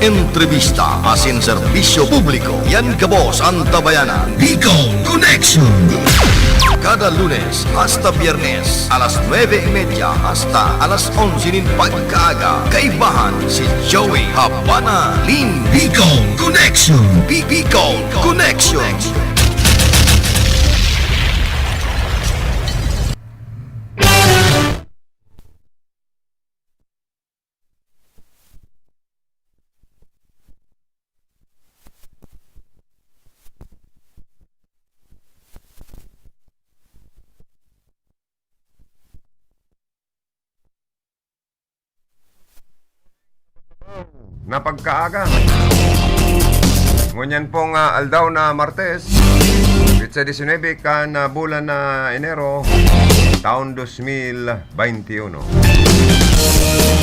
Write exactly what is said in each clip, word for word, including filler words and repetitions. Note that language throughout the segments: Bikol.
Entrevista asin serbisyo publiko. Yan gabos an Tabayanan. Bicol Connection. Kada Lunes hasta Biyernes, alas nuebe y media hasta alas onse nin pagkaaga. Kaibahan si Joey Habana Lim. Bicol Connection. Bi-, Bicol Connection. Na pagkaaga. Ngunyan pong, ah, aldaw na Martes, petsa disinebe kan, ah, bulan na Enero, taon dos mil bainti uno.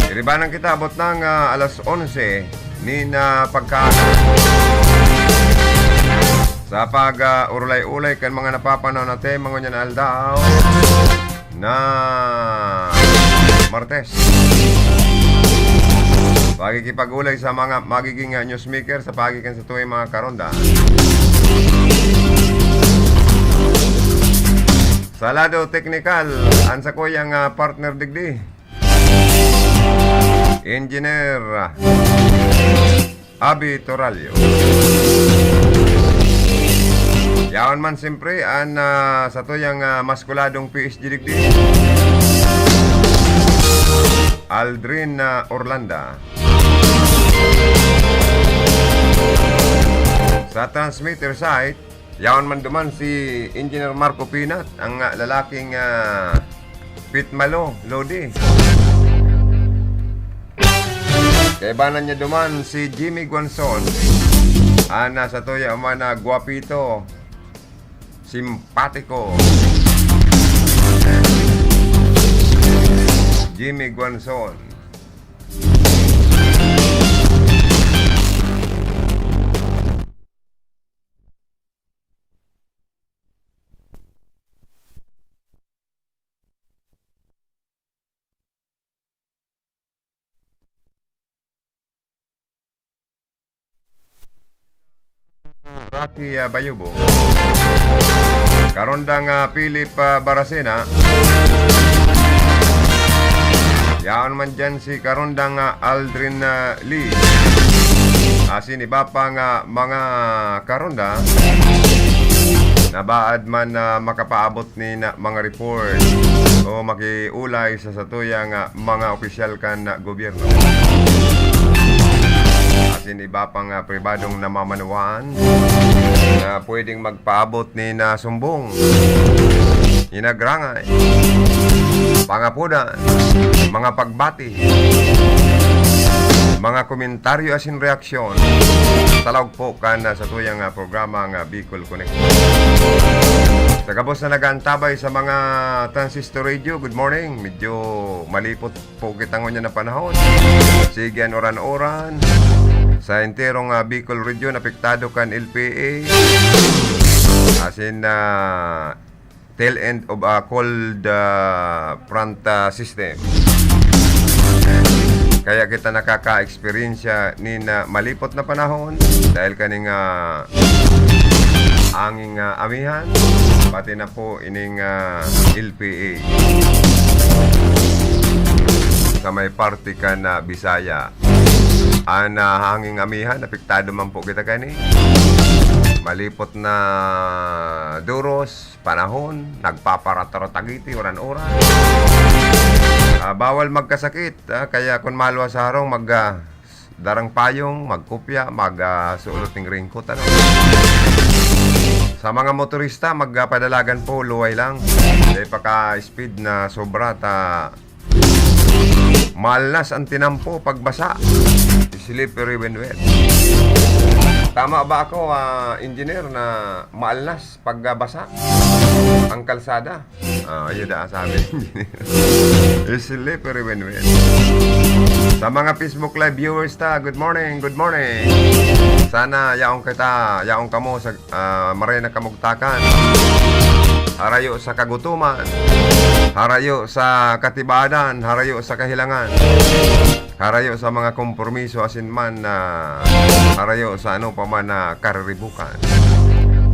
Iribanan kita abot ng, ah, alas onse nin, ah, pagkaaga. Sa pag, ah, urulay-ulay kan mga napapanahon na tema ngunyan na aldaw, na Martes. Pakikipag-ulay sa mga magiging, ah, newsmaker sa paagi kan satuyang mga karonda. Sa lado teknikal, an sakuyang, ah, partner digdi, Engineer, ah, Abi Toralio. Yaon man siyempre an, ah, satuyang, ah, maskuladong P S G digdi, Aldrin, ah, Orlanda. Sa transmitter site, yaon man duman si Engineer Marco Pinat, ang, ah, lalaking, ah, pitmalo, lodi. Kaibanan niya duman si Jimmy Guanzon, an, ah, satuya man na gwapito, simpatiko. Jimmy Guanzon. Rocky, ah, Bayubo. Karondang, ah, Philip, ah, Baracena. Yaon man dyan si Karondang, ah, Aldrin, ah, Lee. Asin iba pa nga mga karonda, nabaad man na makapaabot nin mga report o makiulay sa satuyang, ah, mga opisyal kan, ah, gobyerno. Asin iba pang, ah, pribadong namamanuan na pwedeng magpaabot nin, ah, sumbong, inagrangay, pangapodan, mga pagbati, mga komentaryo asin reaksyon sa laog po kan, ah, satuyang, ah, programa nga Bicol Connect. Sa gabos na nag-aantabay sa mga transistor radio, good morning. Medyo malipot po kita ngunyan na panahon. Sige an uran-uran. Sa enterong, ah, Bicol region, apektado kan L P A. Asin, ah, tail end of a cold, ah, front, ah, system. Kaya kita nakaka-eksperyensya nin, ah, malipot na panahon dahil kaning, ah, anging, ah, amihan, pati na po ining, ah, L P A sa may parte kan, ah, Bisaya. An, ah, hanging amihan, apektado man po kita kani. Malipot na duros, panahon, nagpaparataratagiti, uran-uran. Ah, bawal magkasakit, ah, kaya kun maluwas sa harong, mag, ah, darang payong, magkupya, mag, ah, suot ning raincoat, ano. Sa mga motorista, mag, ah, padalagan po, luway lang. Dai paka-speed na sobra, ta maalnas an tinampo pagbasa. Slippery when wet. Tama ba ako, ah, engineer, na maalnas pagbasa ang kalsada? Ah, ayun na, sabi ni engineer. Slippery when wet. Sa mga Facebook Live viewers ta, good morning, good morning. Sana yaong kita, yaong kamo sa, ah, maray na kamugtakan. Harayo sa kagutoman, harayo sa katibadan, harayo sa kahilangan. Karayo sa mga kompromiso asin man na karayo sa ano pa man na kariribukan.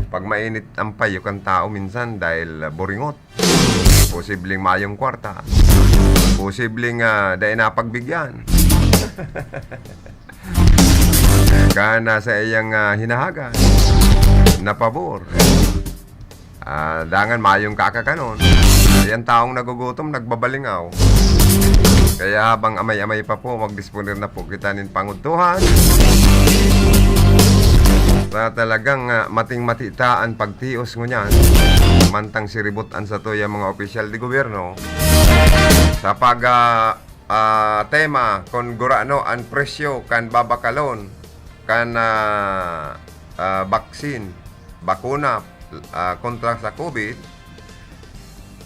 Pag mainit ang payo kan tao minsan dahil buringot, posibleng mayong kwarta, posibleng, ah, dai napagbigyan. Kan sa iyang, ah, hinahagan na pabor. Ah, dangan mayong kakakanon. Ay, ang taong nagugutom, nagbabalingaw. Kaya habang amay-amay pa po, magdisponer na po kita nin pangudtuhan. Na talagang, ah, mating-mati ta an pagtios ngunyan. Mantang siribot an satuya mga opisyal de gobyerno sa pag, ah, ah, tema kun gurano an presyo kan babakalon kan, ah, ah, baksin, bakuna, ah, kontra sa COVID,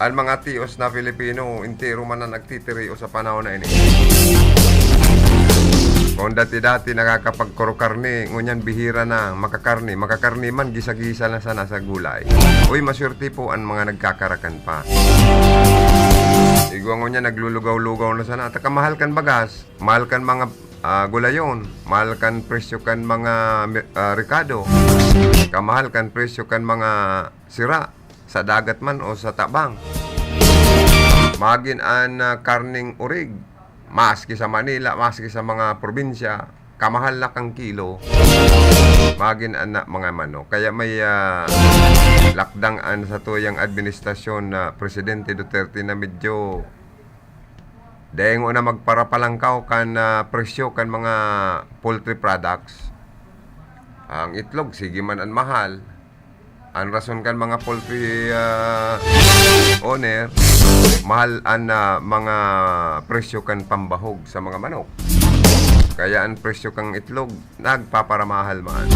an mga tios na Filipino, entero man na nagtitirios sa panahon na ini. Kung dati-dati nakakapagkuro-karne, ngunyan bihira na makakarne. Makakarne man, gisa-gisa na sana sa gulay. Uy, maswerte po an mga nagkakarakan pa. Igwa ngunyan, naglulugaw-lugaw na sana. Takamahal kan bagas, mahal kan mga, ah, gulayon, mahal kan presyo kan mga mi-, ah, rekado, kamahal kan presyo kan mga sira, sa dagat man o sa tabang. Magin an, ah, karning orig, maski sa Manila, maski sa mga probinsya, kamahal na kan kilo. Magin an, ah, mga manok. Kaya may, ah, lakdang an satuyang administrasyon na Presidente Duterte na medyo daingo na magparapalangkaw kan, ah, presyo kan mga poultry products. Ang itlog, sige man an mahal. An rason kan mga poultry, ah, owner, mahal an, ah, mga presyo kan pambahog sa mga manok. Kaya an presyo kan itlog, nagpaparamahal man.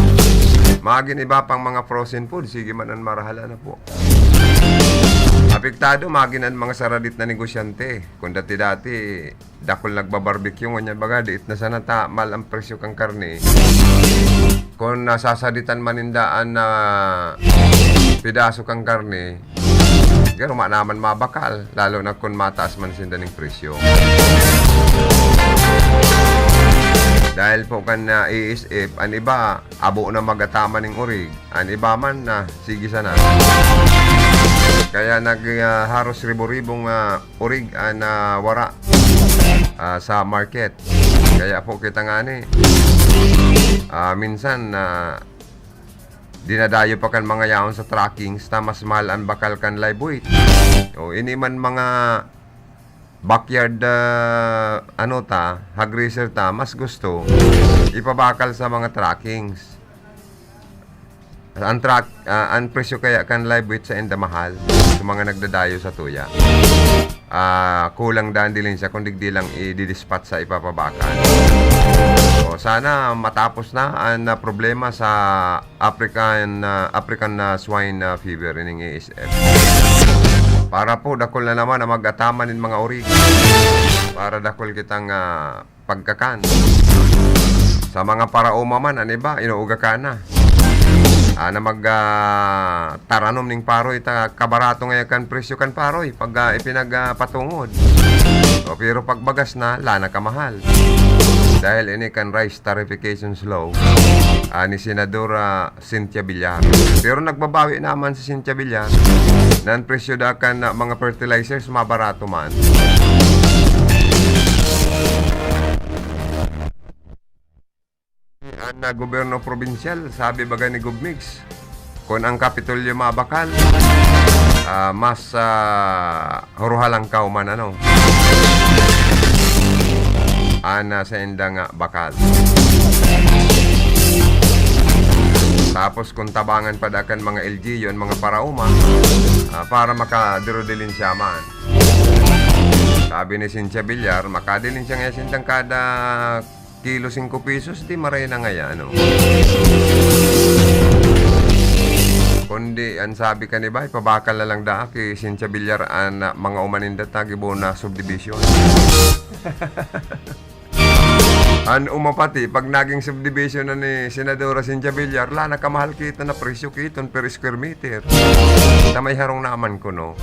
Magin iba pang mga frozen food, sige man an marahalan na po. Apektado, magin an mga saradit na negosyante. Kung dati-dati, dakul nagbabarbecue, ngunyan baga, diit na sana ta, mahal ang presyo kan karne. Kung nasasaditan man ninda an, ah, pidaso kan karne, garo man naman mabakal, lalo na kung mataas man sinda ning presyo. Dahil po kan, ah, A S F, an iba, abo na magataman ning orig. An iba man na, sige sana. Kaya nag, ah, haros ribo-ribong, ah, orig an, ah, wara, ah, sa market. Kaya po kita ngani, ah, minsan, ah, dinadayo pa kan mga yaon sa truckings ta mas mahal an bakal kan live weight. O, ini man mga backyard, ah, ano ta, hog raiser ta, mas gusto ipabakal sa mga truckings. Ang truck, ah, ang presyo kaya kan live weight sainda mahal sa mga nagdadayo sa tuya. Ah, kulang daan dilin siya kung digdi lang i-dispatch sa ipapabakal. O, sana matapos na ang, ah, problema sa African, ah, African, ah, swine, ah, fever, ining A S F. Para po, dakul na naman ang mag-ataman nin mga orig. Para dakul kitang, ah, pagkakan. Sa mga paraoma man, an iba, inuugakan na. Ana mag, ah, taranom ning paroy, ta kabarato ngaya kan presyo kan paroy pag, ah, ipinag, ah, patungod. O, pero pag bagas na, la na kamahal. Dahil ini kan rice tarifications law, ah, ni Senadora Cynthia Villar. Pero nagbabawi naman si Cynthia Villar na ang presyo da kan, ah, mga fertilizers mabarato man. An, ah, gobyerno probinsyal, sabi baga ni Gov Migs, kun ang Kapitolyo mabakal, ah, mas, ah, huruhalangkaw man, ano, an, ah, sainda nga bakal. Tapos kun tabangan pa da kan mga L G U an mga paraoma, ah, para makadirodilin siya man. Sabi ni Cynthia Villar, makadiling siya ngayon sindang kada kilo singko pesos, di maray na ngaya, ano? Kundi, ang sabi ka ni ba, ipabakal na lang daa ki Cynthia Villar an, ah, mga umaninda ta gibo na subdivision. An umapati, pag naging subdivision na ni Senadora Cynthia Villar, la na kamahal kita na presyo kiton per square meter. Na may harong naman kuno.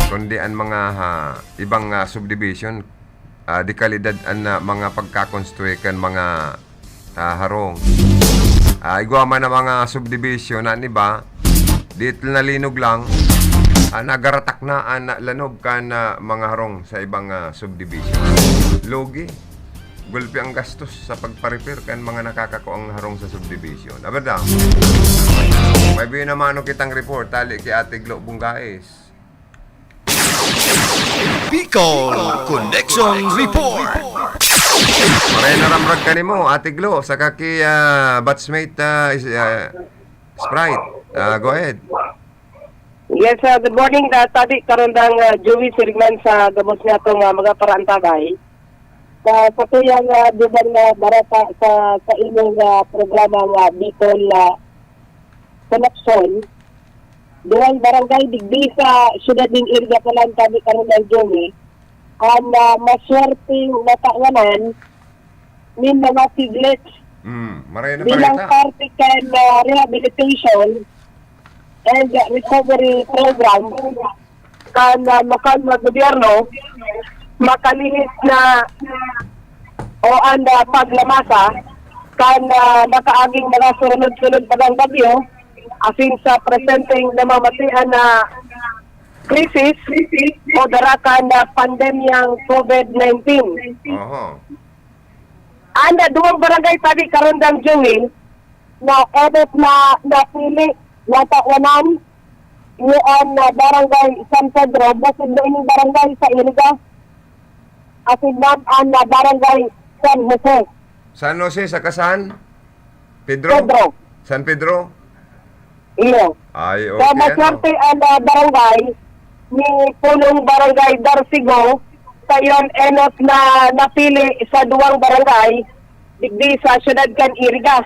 Kundi an mga, ha, ibang, ah, subdivision, ah, dekalidad an, ah, mga pagkakonstrui kan mga, ah, harong. Ah, igwa man an mga subdivision na iba, di nalinog lang, ah, nagaratak na an lanob kan, ah, mga harong sa ibang, ah, subdivision. Lugi. Gulpi ang gastos sa pagpa-repair kan mga nakakakuang harong sa subdivision. Abada, may binamano kitang report, tali ki Ate Glo Bungais. Bicol Connection Report. Maray na ramrag ka nimo, Ate Glo, saka ki, ah, batchmate, ah, is, ah, Sprite. Ah, go ahead. Yes, uh, good morning, uh, Tabi Karondang, uh, Joey Sirigman sa gabos nga itong uh, mga paraantabay. Sa katuyang uh, duman na barata sa sa inyong uh, programa nga Bicol uh, Connection, duwang barangay digdi sa siyudad nin Iriga pa lang, Tabi Karondang Joey, ang uh, maswerteng natawanan nin mga piglets Mm, maray na bilang balita. parte kan uh, rehabilitation and recovery program kan uh, lokal na gobyerno makalihis na o ang uh, paglamasa kan uh, nakaaging mga sunod-sunod pa ng bagyo asin sa presenteng namamatian na krisis o darakan na pandemyang COVID nineteen. Oho. Anda duwang barangay, Tabi Karondang Joey, na enot na napili na tawanan niyan na barangay San Pedro, bukod na ining barangay sa Iriga, asin man ang na barangay San Jose. San Jose, saka San Pedro? Pedro. San Pedro? Iyo. Ay, Sa okay, ano? maswerte ang ah, barangay ni Punong Barangay Darsigo, sayon enot na napili sa duwang barangay digdi sa siyudad kan Iriga.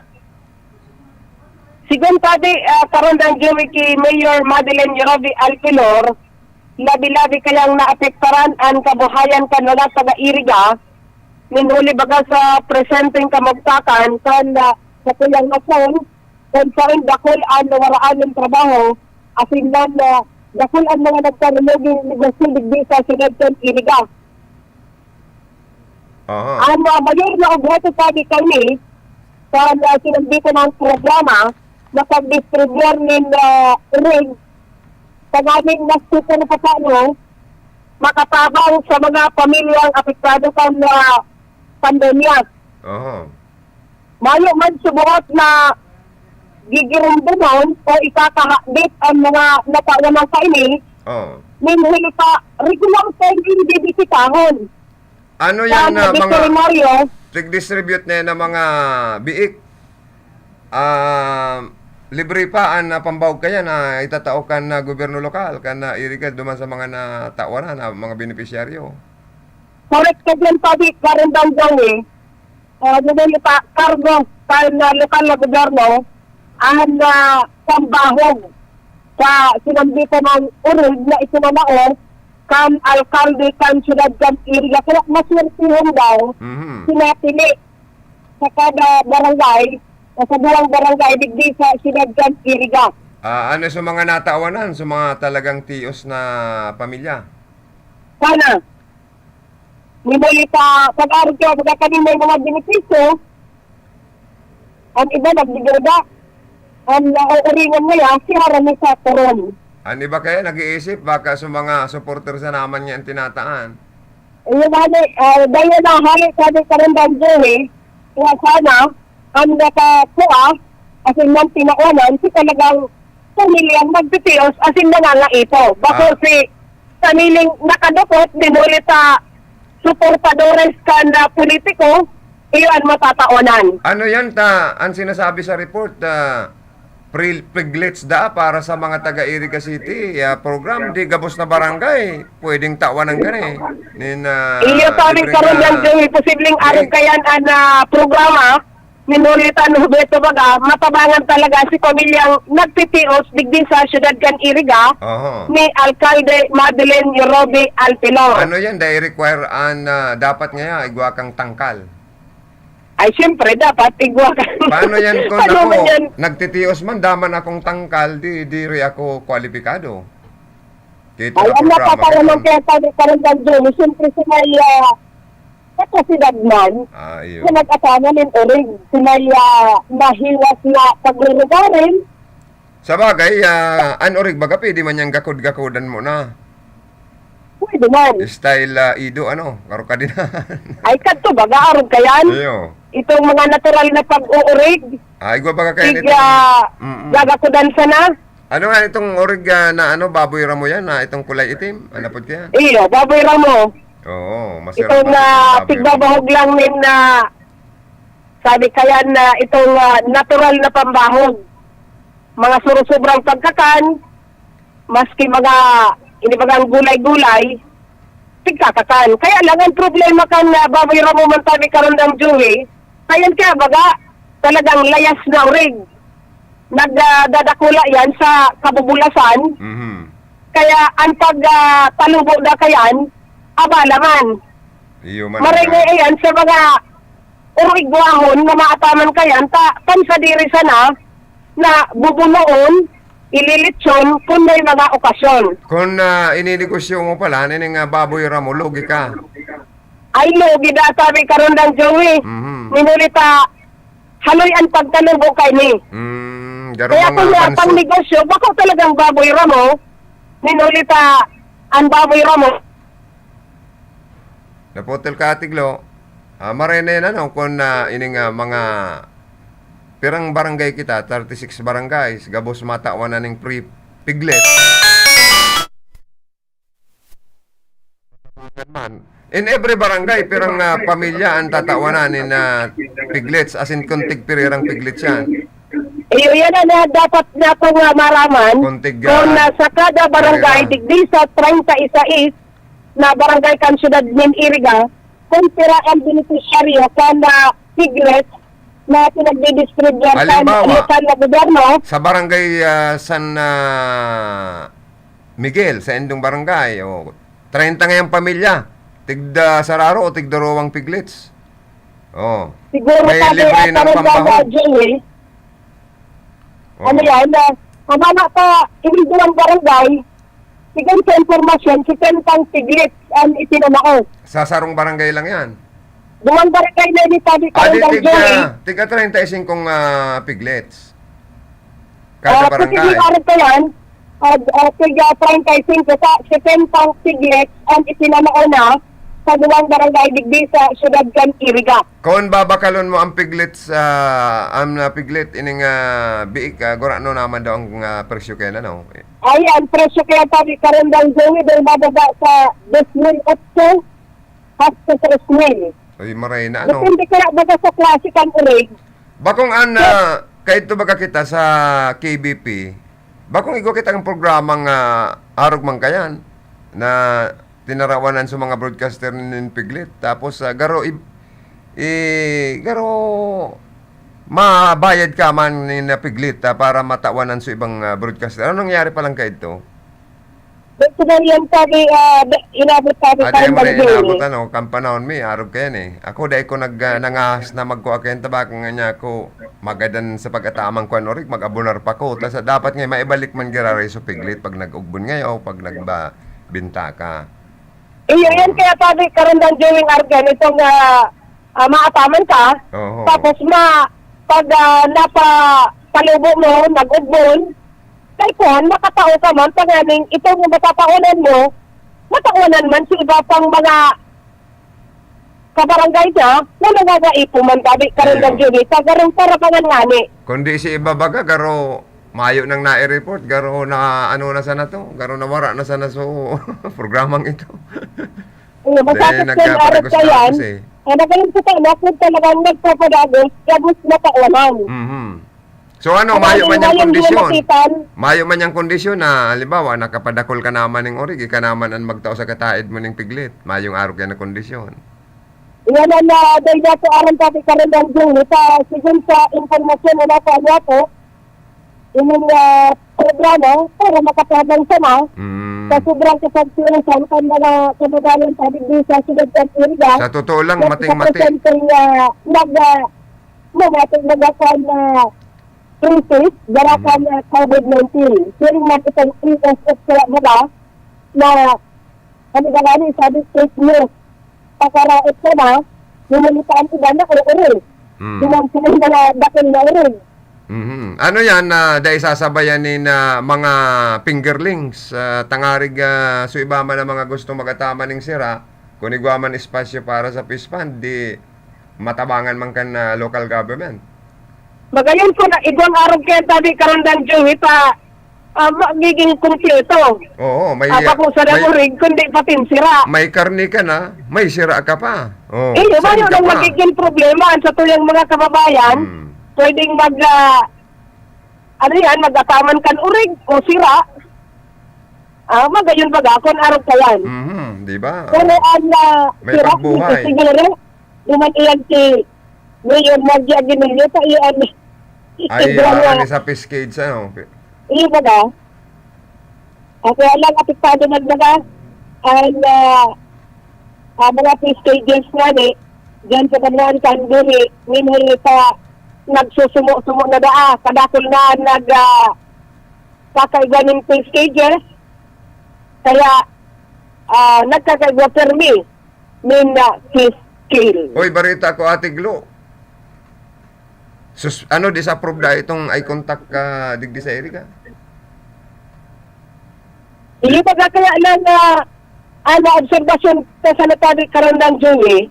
Sigon pa di, ah, Karondang Joey ki Mayor Madeline Roby Alpilor, labi-labi kayang naapektaran an kabuhayan kan mga taga-Iriga, nin huli baga sa presenteng kamugtakan kan ah, sa kuyang nasyon, kung saan dakul an nawaraan ng trabaho, asin man na dakul an mga nagkaruluging negosyo digdi sa siyudad kan Iriga. Aha. Ang uh, mayor na obheto pa di kami sa uh, sinambitan ng programa na pagdistribuyar nin uh, ring tanganing mas tupo na paano makatabang sa mga pamilyang apektado kan uh, pandemya. Aha. Mayo man subuot na gigirumbunon o ikakahakbit ang mga natawanan kaini, Oh. nin huli pa, regular pa rin bibisitahon. Ano Sa yan na mga veterinaryo, tig-distribute na yan ng mga biik? Ah, libre pa ang ah, pambawag kaya na itatao kan na gobyerno lokal, kan na Iriga duman sa mga natawanan na mga benepisyaryo. Correct ka dyan, Pabi, Karundang Joey. Uh, Ngunyan pa, kargo sa na lokal na gobyerno ang uh, pambahog sa sinambitan ng urig na isinanao kan alkalde kan siyudad kan Iriga. Kaya maswertehon daw Mhm. sinapili sa kada barangay, sa duwang barangay digdi sa siyudad kan Iriga. Ah, ano sa mga natawanan, sa mga talagang tios na pamilya? Sana. Mimuli pa, pag-arog ka, pagka kami may mga benepisyo, ang iba nagbibiruda. Ang nauuringan nila, si Harami sa Turon. Ang iba kaya nag-iisip, baka sa mga supporter sa naman niya ang tinataan. Yung hali, uh, dahil na hali sabi ka rin bang Joey, kaya sana, ang nakakuha, as in, ng tinaonan, si talagang pamilyang magtitios, as in, nangangaipo. Bako Ah. Si Samiling nakadukot, dinuli sa suportadores kan na politiko, iyon matataonan. Ano yan ta, ang sinasabi sa report, ah, pre- piglets da para sa mga taga Iriga City ah, program, di gabos na barangay, pwedeng tawanan ka ni. Nin, ah, Iyo sabi libre karon na- lang, Joey, posibleng arog Eh. kayan ang ah, programa, minulitan Huberto Baga, matabangan talaga si pamilyang nagtitios digdi sa siyudad kan Iriga, Oho. ni Alkalde Madeline Roby Alpilor. Ano yan? They require an, ah, dapat nga igwa kang tangkal. Ay, siyempre, dapat igwa ka. Paano yan kung Paano ako, man yan? Nagtitios man, daman akong tangkal, di, di ri ako kwalipikado? Kita Ay, na ang programa napapala ko. ng kaya sabi ka rin ng Joey, siyempre sa may, ah, sa kasidad man, Ah, iyo. na nag-asama nin orig, sinaya mahiwas na pagrurugarin. Sabagay, ah, an orig baga pwede man niyang gakod-gakodan mo na. Pwede man. Style, ah, Ido, ano, karo ka din. Ay, kadto baga, arog ka yan? Iyo. Itong mga natural na pag-uurig, Ah, igwa baga kayo Tig, nito. ah, Mm-mm. gagakodan sana. Ano nga itong orig, ah, na ano, baboy ramo yan, na itong kulay itim? Ano po yan? Iyo, baboy ramo. Oo, masarap Itong, na ah, baboy ramo. Tigbabahog lang nin na, sabi kaya na itong, ah, natural na pambahog. Mga surusobrang pagkakan, maski mga, ini bagang gulay-gulay, tigkakakan. Kaya lang ang problema kan, ah, baboy ramo man tabi karon ng Joey, ayan kaya baga, talagang layas na orig. Nagdadakula yan sa kabubulasan. Mhm. Kaya ang pag, ah, talubo na kayan, abala man. Iyo man Maray ang nga iyan sa mga urigwahon na maataman kayan, ta, kan sadiri sana na bubunoon, ililitsyon kun may mga okasyon. Kun, ah, ininegosyo mo pala, nining, ah, baboy ramo, lugi ka. Ay, lugi da, sabi karon ng Joey. Mhm. Minuli ta, haloy ang pagtanubo kay ni. Mm, garo Kaya mga kung wala pang panso. negosyo, bako talagang baboy ramo, minuli ta ang baboy ramo. Naputol ka, Ate Glo. Ah, maray na yan, ano, kung, ah, ining, ah, mga pirang barangay kita, thirty-six barangays, gabos matawan na ning free piglet. Man. In every barangay, pirang, ah, pamilya ang tatawanan nin, ah, piglets, as in, kung tigpirirang piglets yan. Iyo, yan ang, ah, dapat nato nga maraman. Kung tig, Kung, ah, ah, sa kada barangay, pirira. digdi sa treinta y seis, na barangay kan siyudad nin Iriga, kung pira ang benepisyaryo kan, ah, piglet na pinagdidistribuyar kan Halimbawa, lokal na gobyerno. sa barangay, ah, San, ah, Miguel, sa indong barangay, o, treinta ngayang pamilya, tigda sararo o tigdarowang piglets. Oh, Siguro may sabi libre at ng parang pambahog. Joey, Oo. Ano yan, na, ang mga ka, ining duwang barangay, sigon sa impormasyon, setentang piglets ang itinamao. Sa sarong barangay lang yan? Duwang barangay na ini, sabi ko, Ah, di, Kong tig, Joey. ah, tiga treinta y cinco, ah, piglets. Kada Ah, barangay. Kasi di arog ka yan, ah, ah, tiga treinta y cinco sa setentang piglets ang itinamao na sa duwang barangay digdi sa siyudad kan Iriga. Kon babakalon mo ang piglet sa, ang, ah, piglet ining, ah, biik, ah, gurano naman daw ang, ah, presyo kaya na, no? Ay, ang presyo kaya, sabi, karandang Joey, dahil mababa sa dos mil otso hasta tres mil. Ay, maray na, ano? Depende kaya baga sa klase kan orig. Bakong an, So, ah, kaidto baga kita sa K B P, bakong igwa kita ang programang, ah, arog man kayan na tinarawanan sa mga broadcaster nin piglet. Tapos, ah, garo ib-, eh, garo mabayad ka man nin, ah, piglet, ah, para matawanan sa ibang, ah, broadcaster. Ano nangyari palan kaidto? Dahil sa yan, sabi, ah, da-, inabot, sabi, Ah, tayo di mo na barangay. inabot, ano, kan panahon mi, arog kayan, eh. Ako, dai ko nag-, ah, nangahas na magkua kayan tabak, nga niya ako, magadan sa pag-ataman ko, ano, rig, mag-abonar pa ko. Tas, ah, dapat nga, maibalik man giraray sa piglit pag nag-ugbon ngayo, pag nagbinta ka. Iyo, yan Oo. kaya, sabi, karandang Joey Argan, itong, ah, ah, maataman ka, Oo. tapos ma-, pag, ah, napa-, palubo mo, nag-ugbon, kay kuwan, makatao ka man, tanganing itong matataonan mo, mataonan man sa iba pang mga kabarangay niya, na nangangaipo man, gabi, karandang Ayun. Joey, sa garong parabangan ngani. Kundi si iba baga, garo, mayo nang nai-report, garo na, ano na sana to, garo nawara na sana so programang ito. Oo, Dahil masasaksihan nagkapagos arog ka yan. tapos eh. Ang magaling sa tayo, kung talagang nagpapadagos, gabos na tawanan. Mhm. So ano, Ang mayo man yung aling-aling kondisyon? Mayo man yung kondisyon na, halimbawa, nakapadakol ka naman ng orig, ika naman ang magtao sa kataid mo ng piglit. Mayong arog yan na kondisyon. Yan ang, ah, dahil nga po, aram pati ka rin ng June, sa, sigun sa impormasyon na nasa niya po, ining, ah, programa, para makatabang siya na Mm. sa sobrang kasagsiyasan kan mga kababayan sa digdi sa siyudad kan Iriga. Sa totoo lang, Na mating-mati. sa presenteng, ah, nag-, ah, mga ating nagkakuan na cases, dara Mhm. kan, ah, covid nineteen. Pero matutong E S F kaya nila na, ano ba nga ni, sabi, fake news. Pakaraot na ba? Yung mga taan iba na, oo, orig. Hmm. Yung mga mga dakul na orig. Mhm. Ano yan, ah, dai sasabayan ni na mga fingerlings, ah, tangarig, ah, so iba man ang mga gustong magataman ning sira, kung igwa man espasyo para sa fish pond, di matabangan man kan, ah, local government. Magayon ko na igwang arog kaya tabi karon dan Joey pa, ah, magiging kumpleto. Oo, may, Ah, bako sa may, namurig, kundi patin sira. may karni ka na, may sira ka pa. Oh, Iyo, saan mayo ka nang pa? magiging problema sa tuyang mga kababayan, Hmm. pwedeng mag, ah, ano yan, mag-ataman kan urig o sira. Ah, magayon baga, kun arog ka yan. Mhm, di ba? Pero ang, ah, May sira, pagbuhay. siguro, duman iyan si Mayor Maggie Aguinaldo, sa iyan, Ay, siguro, ah, ano sa Piscades, ano? Iyo baga? Ah, kaya lang, apektado man baga ang, ah, ah, mga fish cages nga ni, dyan sa Banwaan Canduri, minsan pa nagsusumo-sumo na daa, kadakol na nag, ah, kakaigwa nin fish cages, kaya, ah, nagkakaigwa permi nin, ah, fish kill. Hoy, barita ko, Ate Glo. Sus-, ano, disapprove na itong eye contact ka digdi sa Iriga? Iyo, baga kaya lang, ah, ang obserbasyon ko sa natadi karon ng Joey,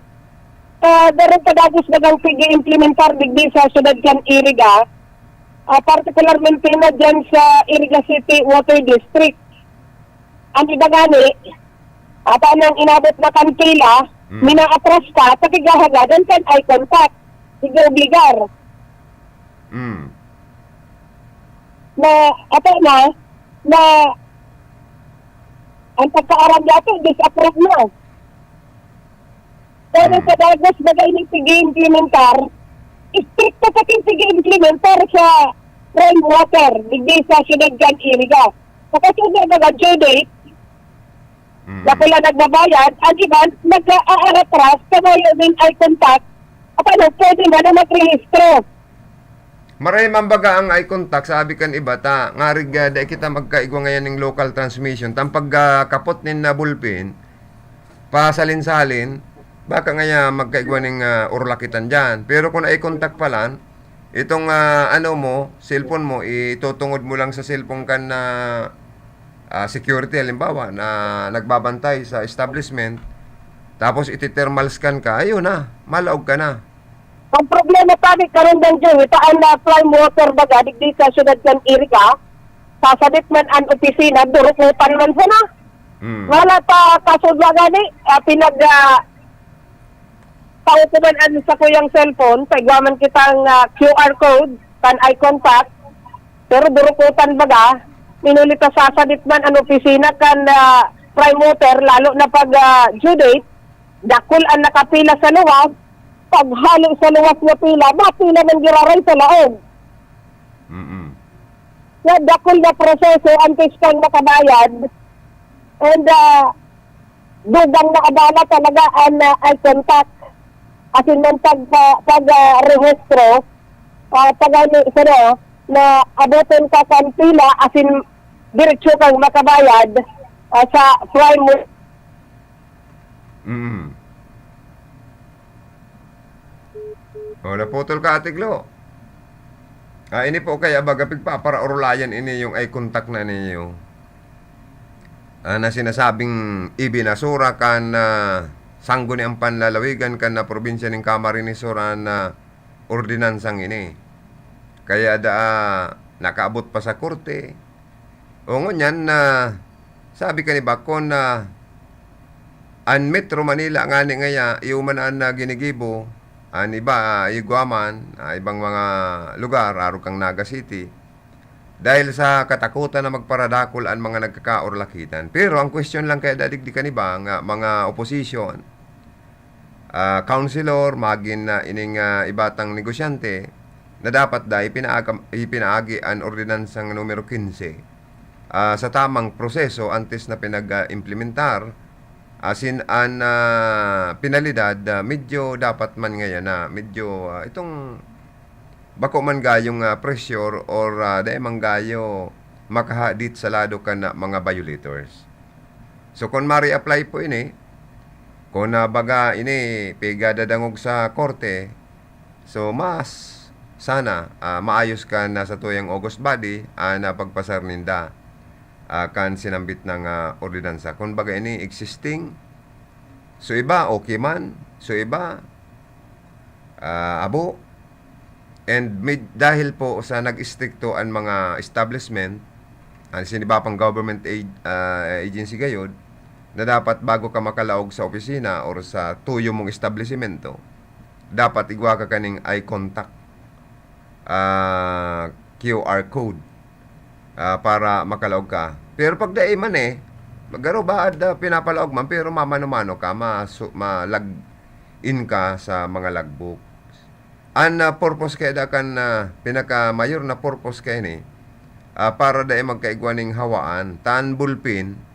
ah, meron pa dagos bagang pig-i-implementar digdi sa syudad kan Iriga, ah, partikularmente na dyan sa Iriga City Water District. Ang iba gani, ata nang inabot na kan pila, Mm. minaatras pa, pakigahagadan kan eye contact. Sige, obligar. Mm. Na, ata na, na ang pagkaaram natin, disapprove na. Pero Hmm. sa dagos baga ini pig-i-implementar, istrikto pa kin pig-i-implementar sa rainwater, digdi sa syudad kan Iriga. Sa kasunod na mga due date, Hmm. na pala nagbabayad, ang iban nag-aaratras sa mayo nin eye contact, at ano, pwede man na magrehistro. Maray man baga ang eye contact, sabi kan iba, ta, ngarig, ah, dai kita magkaigwa ngayon ning local transmission. Tan pag, ah, kapot nin na bulpin, pasalin-salin, baka ngaya magkaigwa ning, ah, urlakitan diyan. Pero kung eye contact pa lang, itong, ah, ano mo, cellphone mo, itutungod mo lang sa cellphone kan, ah, ah, security, halimbawa, na nagbabantay sa establishment, tapos iti-thermal scan ka, ayun na, malaog ka na. Ang problema, pare, karon, Dong Joey, ta an, ah, prime water baga digdi sa siyudad kan Iriga, sasadit man an opisina, durukotan man sana. Hmm. Wala pa kasudwa gani, ah, pinag, ah, tao ko man an sakuyang cellphone, paigwa man kitang, ah, Q R code, kan eye contact, pero durukotan baga, minuli ta sasadit man an opisina kan, ah, prime water, lalo na pag, ah, due date, dakul an nakapila sa luwas, paghali sa luwas nga pila, mapila man giraray sa laog. Mm-mm. Nga dakul na proseso antes kang makabayad, and, ah, dugang na abala talaga an, ah, eye contact. Asin man pag, pag, pag, ah, rehistro, ah, pag ano, sano, na aboton ka kan pila, asin diretso kang makabayad, ah, sa prime. Mm. Oh, naputol ka, Ate Glo. Ah, ini po kaya baga pigpaparaorulayan ini yung eye contact na niyo. Ah, na sinasabing ibinasura kan, ah, sangguniang panlalawigan kan na probinsya nin Camarines Sur an, ah, ordinansang ini. Kaya daa nakaabot pa sa korte. O ngunyan na sabi kan iba, kun, ah, an Metro Manila ngani ngaya, iyo man an, ah, ginigibo, an iba, ah, igwa man, ah, ibang mga lugar, arog kan Naga City, dahil sa katakutan na magparadakul an mga nagkakaorlakitan. Pero ang question lang kaya dadigdi kan iba nga mga opposition, ah, councilor, magin na ining, ah, iba tang negosyante, na dapat da ipinaaga-, ipinaagi an Ordinansang Numero Quince, ah, sa tamang proseso antes na pinag-, ah, implementar, asin an, ah, penalidad, ah, medyo dapat man ngayon na medyo, ah, itong bako man gayong, ah, pressure or, ah, dai man gayo makahadit sa lado kan, ah, mga violators. So, kung mare-apply po ini, Kun, ah, baga ini pigadadangog sa korte, so mas sana, ah, maayos kan satuyang august body an, ah, pagpasar ninda, ah, kan sinambit na, ah, ordinansa. Kun baga ini existing, so iba okay man, so iba, ah, abo. And may, dahil po sa nag-istrikto an mga establishment, an siniba pang government ag-, ah, agency gayod, na dapat bago ka makalaog sa opisina or sa tuyo mong establisimento, dapat igwa ka kaning eye contact, ah, Q R code, ah, para makalaog ka. Pero pag dai man eh, garo ba, ah, pinapalaog man, pero mamano-mano ka, masu-, malag-, in ka sa mga logbook. An, ah, purpose kaya da kan, ah, pinakamayor na purpose kaya ni, ah, para dai magkaigwa ning hawaan. Tan bulpin,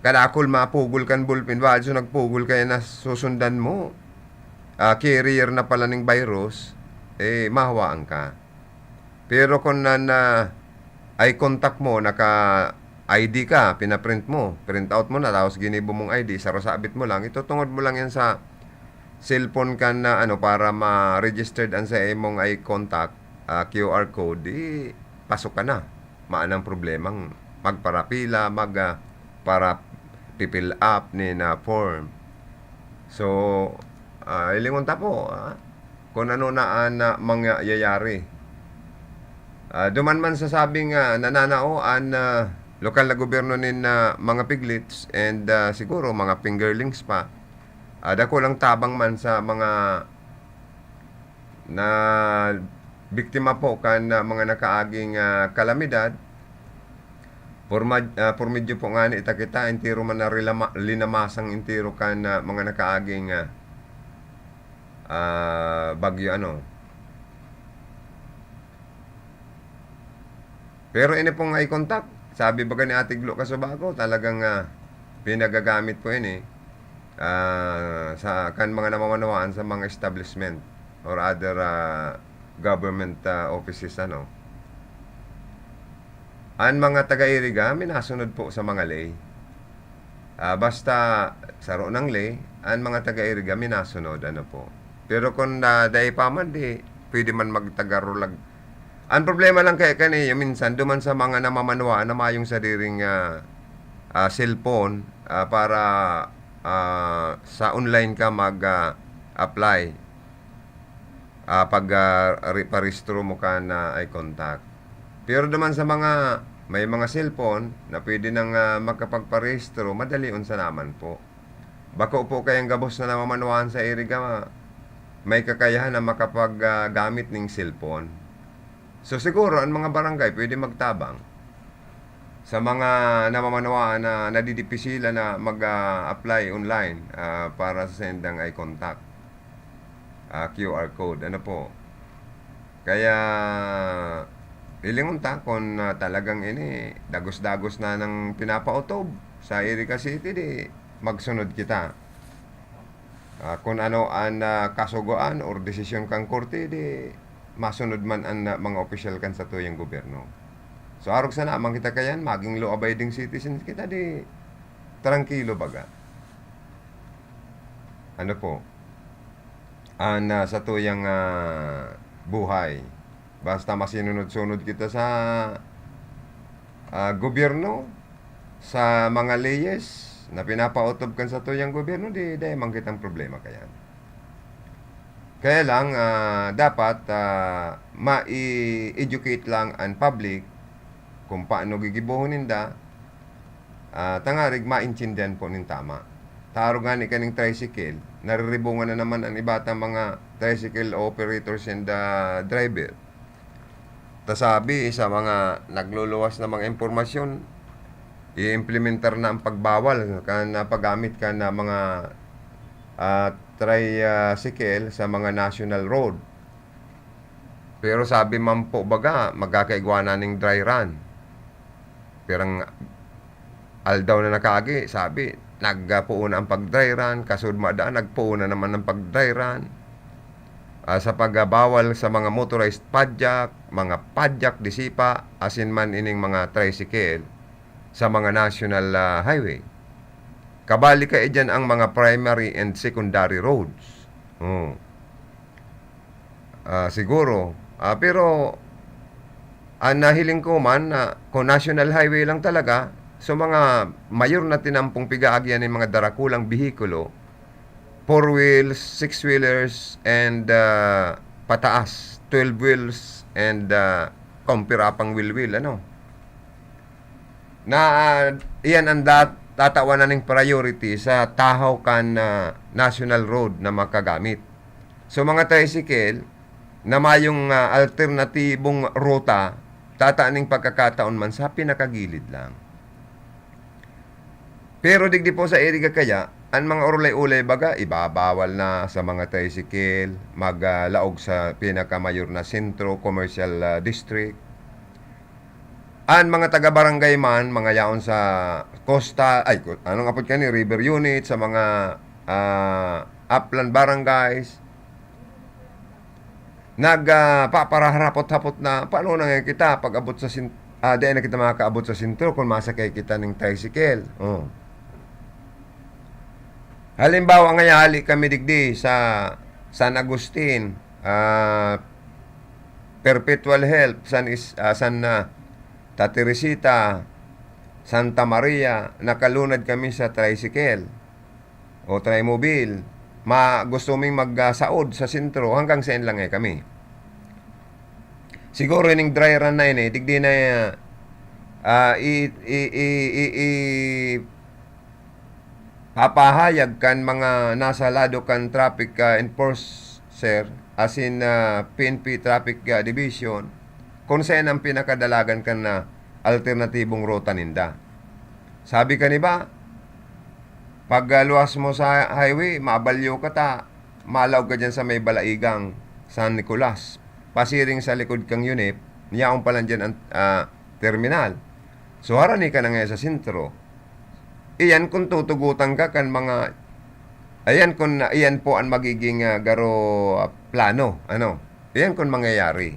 kadakul mapugol kan bulpin, baad so nagpugol kaya na susundan mo, ah, carrier na pala ning virus, eh, mahawaan ka. Pero kun na, na eye contact mo, naka I D ka, pinaprint mo, print out mo na, tapos ginibo mong I D, saro sabit mo lang, itutungod mo lang yan sa cellphone kan na ano, para ma-registered an sa imong eye contact, ah, Q R code, di pasok ka na. Maanang problemang magparapila, mag, ah, para pi-fill up ni na form. So, ah, hilingon ta po, ah, kun ano na an, ah, mangyayari. Ah, duman man sa sabing, ah, nananao an, ah, lokal na gobyerno nin, ah, mga piglets and, ah, siguro mga fingerlings pa, ah, dakulang tabang man sa mga nabiktima po kan, ah, mga nakaaging, ah, kalamidad. Porma-, ah, por medyo po ngani ita kita, entero man na rilama-, linamasang entero kan, ah, mga nakaaging, ah, ah, bagyo, ano. Pero ini pong eye contact, sabi baga ni Ate Glo Casubago, talagang, ah, pinagagamit po ini, ah, sa, kan mga namamanawaan sa mga establishment or other, ah, government, ah, offices, ano. An mga taga-Iriga, minasunod po sa mga ley. Ah, basta saro nang ley, an mga taga-Iriga minasunod, ano po. Pero kun, ah, dai pa man, di pwede man magtagarulag. An problema lang kaya kaniyo, minsan duman sa mga namamanwaan na mayong sadiring, ah, ah, cellphone, ah, para, ah, sa online ka mag, ah, apply, ah, pag, ah, re-, parehistro mo kan, ah, eye contact. Pero duman sa mga may mga cellphone na pwede nang, ah, makapagparehistro, madalion sana man po. Bako po kayang gabos na namamanwaan sa Iriga may kakayahan na makapag, ah, gamit ning cellphone. So, siguro, an mga barangay pwede magtabang sa mga namamanwaan na nadidipisilan na mag, ah, apply online, ah, para sa saindang eye contact, ah, Q R code. Ano po? Kaya, hilingon ta kun, ah, talagang ini, dagos-dagos na nang pinapaotob sa Iriga City, di magsunod kita. Ah, kun ano an, ah, kasugoan or desisyon kan korte, di masunod man an, ah, mga opisyal kan satuyang gobyerno. So, arog sana man kita kayan, maging law-abiding citizens kita, di trangkilo baga. Ano po? An, ah, satuyang, ah, buhay. Basta masinunod-sunod kita sa, ah, gobyerno, sa mga leyes na pinapaotob kan satuyang gobyerno, di, dai man kitang problema kayan. Kaya lang, ah, dapat, ah, mai-educate lang an public kung paano gigibohon ninda, ah, tangarig maintindihan po nin tama. Ta arog ngani kaning tricycle, nariribungan na naman an iba tang mga tricycle operators and, ah, driver. Ta sabi sa mga nagluluwas na mga impormasyon, i-implementar na ang pagbawal kan, ah, paggamit kan, ah, mga, ah, tricycle sa mga national road. Pero sabi man po baga, magkakaigwa na ning dry run. Pirang aldaw na nakaagi, sabi, nagpuon na ang pag-dry run, kasud madaan, nagpuon na naman ang pag-dry run. Ah, sa pagbabawal sa mga motorized padyak, mga padyak di sipa, asin man ining mga tricycle sa mga national, ah, highway. Kabali kaya diyan ang mga primary and secondary roads. Oh. Ah, siguro. Ah, pero ang nahiling ko man na kung national highway lang talaga, so mga mayor na tinampong pigaagian ng mga darakulang behikulo, four wheels, six wheelers, and ah, pataas, twelve wheels, and ah, kumpira pang wheel-wheel, ano. Na ah, iyan ang dat- tatawan na ning priority sa tahaw kan ah, national road na makagamit. So mga tricycle na mayong ah, alternatibong ruta, tata ning pagkakataon man sa pinakagilid lang. Pero digdi po sa Iriga kaya, ang mga urulay-ulay baga, ibabawal na sa mga tricycle, maglaog sa pinakamayor na sentro, commercial ah, district. An mga taga-barangay man, mga yaon sa costa, ay, ko- anong apod kani, river unit, sa mga ah, upland barangays, nag ah, paparaharapot-hapot na, paano na nga kita pag-abot sa sin- ah, di na kita makakaabot sa sentro kung masakay kita ning tricycle. Oh. Halimbawa, nga hali kami digdi sa San Agustin, ah, Perpetual Help, San Is- ah, San ah, Teresita, Santa Maria, nakalunad kami sa tricycle o trimobile. Ma gusto ming magsaod sa sentro, hanggang saen lang eh kami. Siguro ining dry run na ini, digdi na ah, i, i, i, i, i- papahayag kan mga nasa lado kan traffic ah, enforcer asin ah, P N P Traffic ah, Division kung saen ang pinakadalagan kan ah, alternatibong ruta ninda. Sabi kan iba, pag ah, luwas mo sa highway, mabalyo ka ta, malaog ka dyan sa may Balaigang San Nicolas. Pasiring sa likod kang UNEP, niyaon pa lang dyan ang ah, terminal. So, harani ka na nga sa sentro. Iyan kung tutugutan ka kan mga, ayan kung, iyan po ang magiging ah, garo ah, plano. Ano? Iyan kung mangyayari.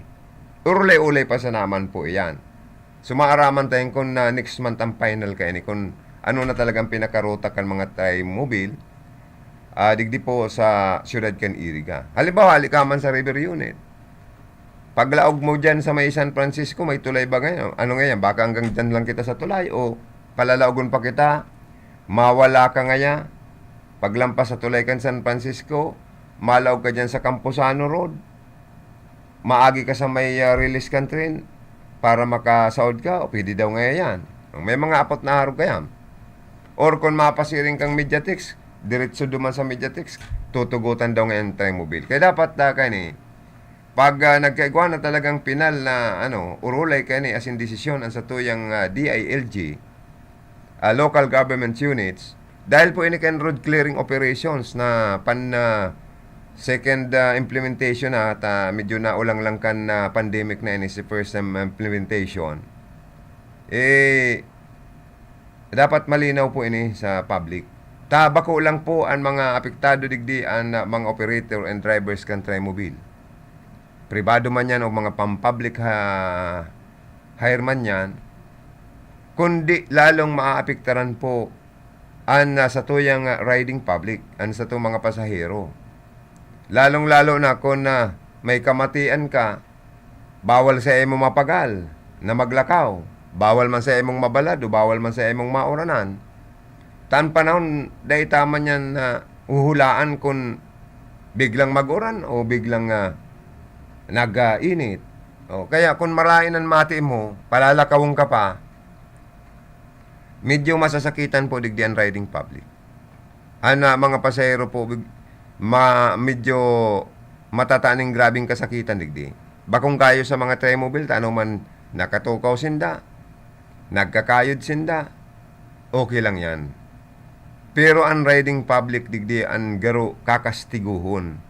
Urulay-ulay pa sa naman po iyan. So, maaraman tayo kung na next month ang final kaini, kung ano na talagang pinakaruta kan mga trimobile, ah, digdi po sa siyudad kan Iriga. Halimbawa, hali ka man sa river unit. Paglaog mo dyan sa may San Francisco, may tulay ba ngayon? Ano ngayon? Baka hanggang dyan lang kita sa tulay o palalaogon pa kita, mawala ka ngaya. Paglampas sa tulay kan San Francisco, malaog ka dyan sa Camposano Road. Maagi ka sa may ah, release kan train para makasaod ka, o pwede daw ngaya yan. May mga apot na arog kaya. Or kung mapasiring kang Mediatex, diretso duman sa Mediatex, tutugutan daw ngayon trimobile. Kaya dapat uh, kani, pag ah, nagkaigwa na talagang pinal na ano, urulay kani asin desisyon ang satuyang ah, D I L G, ah, local government units, dahil po ini kan road clearing operations na pan ah, second ah, implementation na at ah, medyo naulang lang kan ah, pandemic na ini si first time implementation. Eh, dapat malinaw po ini sa public. Ta bako lang po ang mga apektado digdi an ah, mga operator and drivers kan trimobile. Pribado man yan o mga pang-public ha hire man yan, kundi lalong maaapektaran po an ah, satuyang ah, riding public, an satong mga pasahero. Lalong-lalo na kung ah, may kamatian ka, bawal sa imo mapagal na maglakaw, bawal man sa imong mabalad o bawal man sa imong mauranan. Tan panahon, dai ta man yan na huhulaan kun biglang mag-uran o biglang ah, nag-init. O, kaya kun maraen an mati mo, palalakawon ka pa, medyo masasakitan po digdi an riding public. An ah, mga pasahero po, big- ma, medyo matata ning grabeng kasakitan digdi. Bakong kayo sa mga trimobile, ta ano man nakatukaw sinda, nagkakayod sinda, okay lang yan. Pero an riding public digdi an garo kakastiguhon.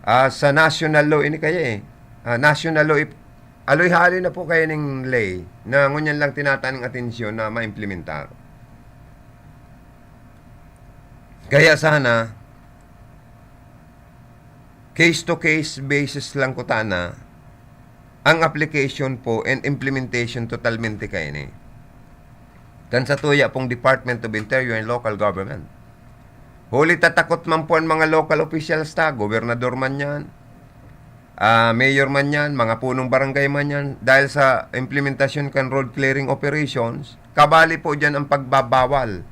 Ah, sa national law ini kaya eh. Ah, national law, ip- aloy-haloy na po kaya ning lay na ngunyan lang tinataning atensyon na maimplementar. Kaya sana, case-to-case basis lang kutana ang application po and implementation totalmente kaini. kan satuya pong Department of Interior and Local Government. Huli ta takot man po an mga local officials ta, gobernador man yan, ah, mayor man yan, mga punong barangay man yan, dahil sa implementasyon kan road clearing operations, kabali po diyan ang pagbabawal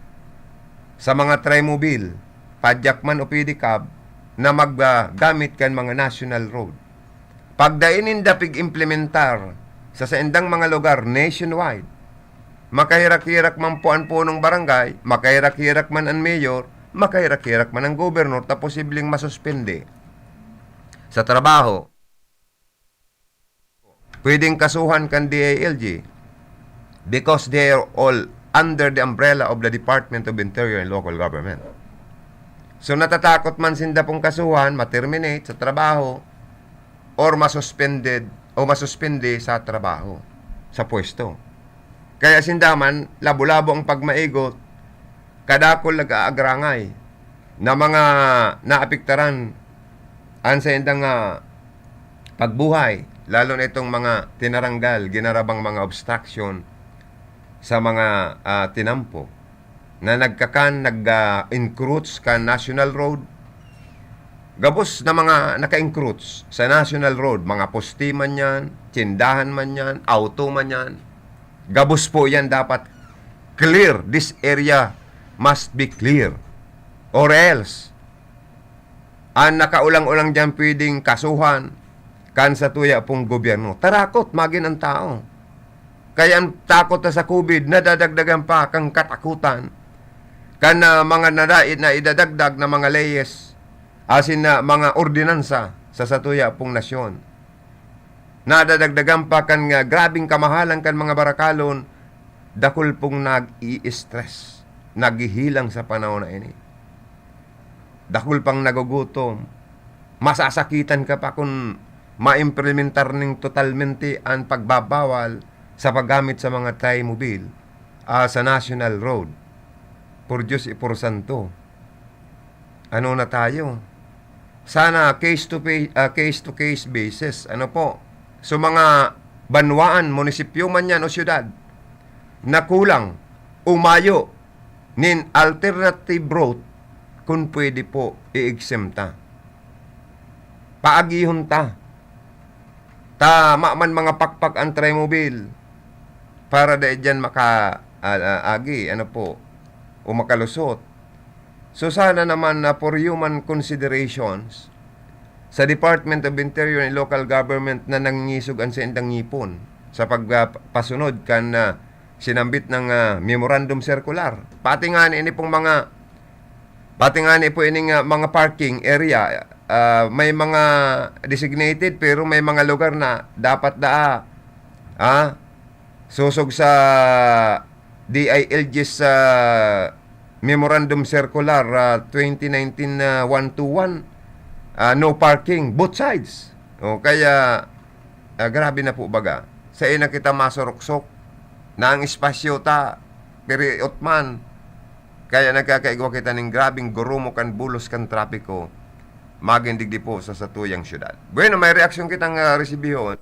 sa mga trimobile, padyak man o pedicab, na maggamit kan mga national road. Pag dai ninda pig-implementar sa saindang mga lugar nationwide, makahirak-hirak man po an punong barangay, makahirak-hirak man an mayor, makahirak-hirak man ang gobernador, ta posibleng masuspende sa trabaho. Pwedeng kasuhan kan D I L G because they are all under the umbrella of the Department of Interior and Local Government. So, natatakot man sinda pong kasuhan, ma-terminate sa trabaho, or masuspended, o masuspende sa trabaho, sa pwesto. Kaya sinda man, labo-labo ang pagmaigot, kadakul nag-aagrangay na mga naapektaran an saindang, ah, pagbuhay, lalo na itong mga tinaranggal, ginarabang mga obstruction sa mga, ah, tinampo na nagkakan, nag, ah, encroach kan national road. Gabos na mga naka-encroach sa national road, mga poste man yan, tsindahan man yan, auto man yan. Gabos po yan, dapat clear. This area must be clear. Or else, ang nakaulang-ulang diyan pwedeng kasuhan kan satuya pong gobyerno. Tarakot magin ang tao. Kaya ang takot na sa COVID, nadadagdagan pa kang katakutan kan, ah, mga nada-, na idadagdag na mga leyes, asin na mga ordinansa sa satuya pong nasyon. Nadadagdagan pa kan, ah, grabeng kamahalan kan mga barakalon, dakul pong nag-i-stress, naghihilang sa panahon na ini. Dakul pang nagugutom. Masasakitan ka pa kun maimplementar ning totalmente an pagbabawal sa paggamit sa mga trimobile, ah, sa national road. Por Diyos y por Santo. Ano na tayo? Sana case to pa-, ah, case to case basis. Ano po? So, mga banwaan, munisipyo man yan o syudad, na kulang, umayo nin alternative route, kung pwede po, i-exempt ta. Paagihon ta. Tama man mga pakpak ang trimobile para dai diyan maka-, ah, ah, agi, ano po, o makalusot. So, sana naman na for human considerations, sa Department of Interior and Local Government na nangingisog an saindang ngipon sa pag, ah, pasunod kan, ah, sinambit na, ah, memorandum circular. Pati nga ini pong mga, pati nga ini po ining, ah, mga parking area, ah, may mga designated pero may mga lugar na dapat daa, ah, sosog sa D I L G's, ah, Memorandum Circular, ah, twenty nineteen, ah, one two one, ah, no parking, both sides. O, kaya, ah, grabe na po baga. Sa ina kita masuruksok, na ang espasyo ta, piriot man. Kaya nagkakaigwa kita ning grabeng gurumok kan bulos kan trapiko, magin digdi po sa satuyang syudad. Bueno, may reaksyon kitang, ah, resibihon.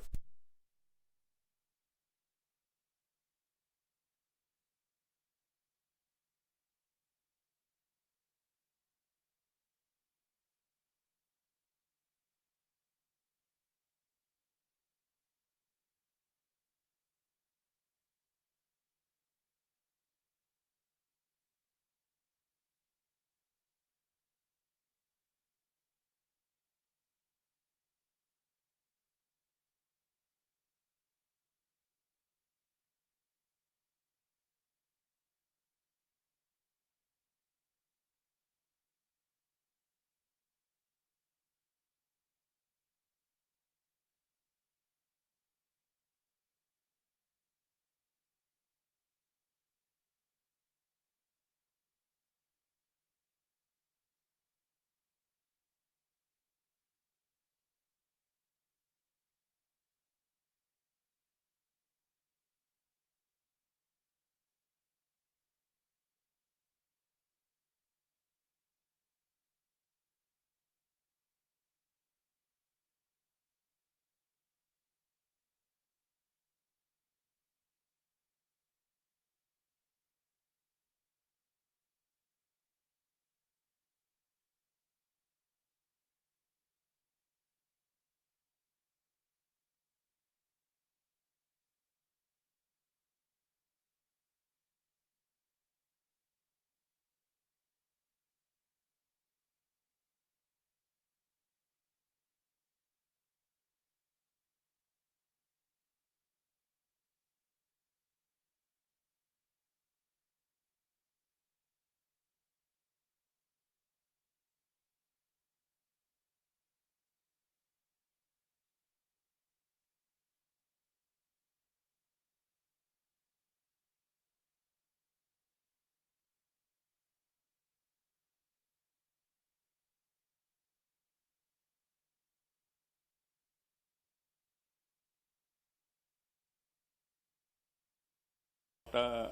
Ta,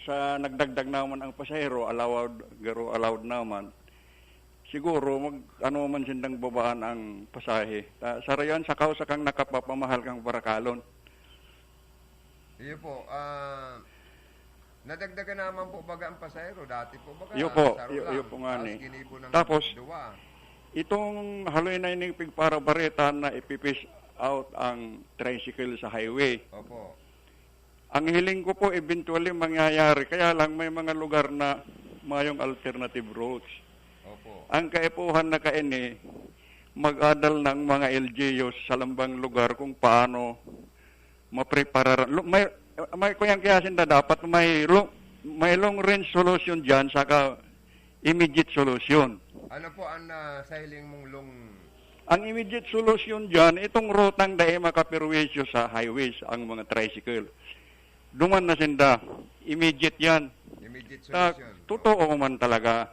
sa nagdagdag naman ang pasahero, allowed, garo allowed naman. Siguro, mag, ano man sindang babaan ang pasahe. Ta, sa rayon, sa kausa kang nakapapamahal kang barakalon. Iyo po, ah, nadagdagan naman po baga ang pasahero. Dati po baga, Iyo po, saro iyo, lang. iyo po nga Tapos ni. ginibo ng Tapos, duwa. itong haloy na ining pigparabareta na ipipiece out ang tricycle sa highway. Opo. Ang hiling ko po, eventually mangyayari. Kaya lang may mga lugar na mayong alternative routes. Opo. Ang kaipuhan na kaini, mag-adal ng mga L G Us sa lambang lugar kung paano mapreparar. Lu-, may, may kuyang kaya sinda dapat may lo-, may long range solution diyan saka immediate solution. Ano po ang, ah, sa hiling mong long Ang immediate solution diyan, itong rutang dai makaperwisyo sa highways ang mga tricycle. Duman na sinda, immediate yan. Immediate Ta-, solution. totoo man talaga.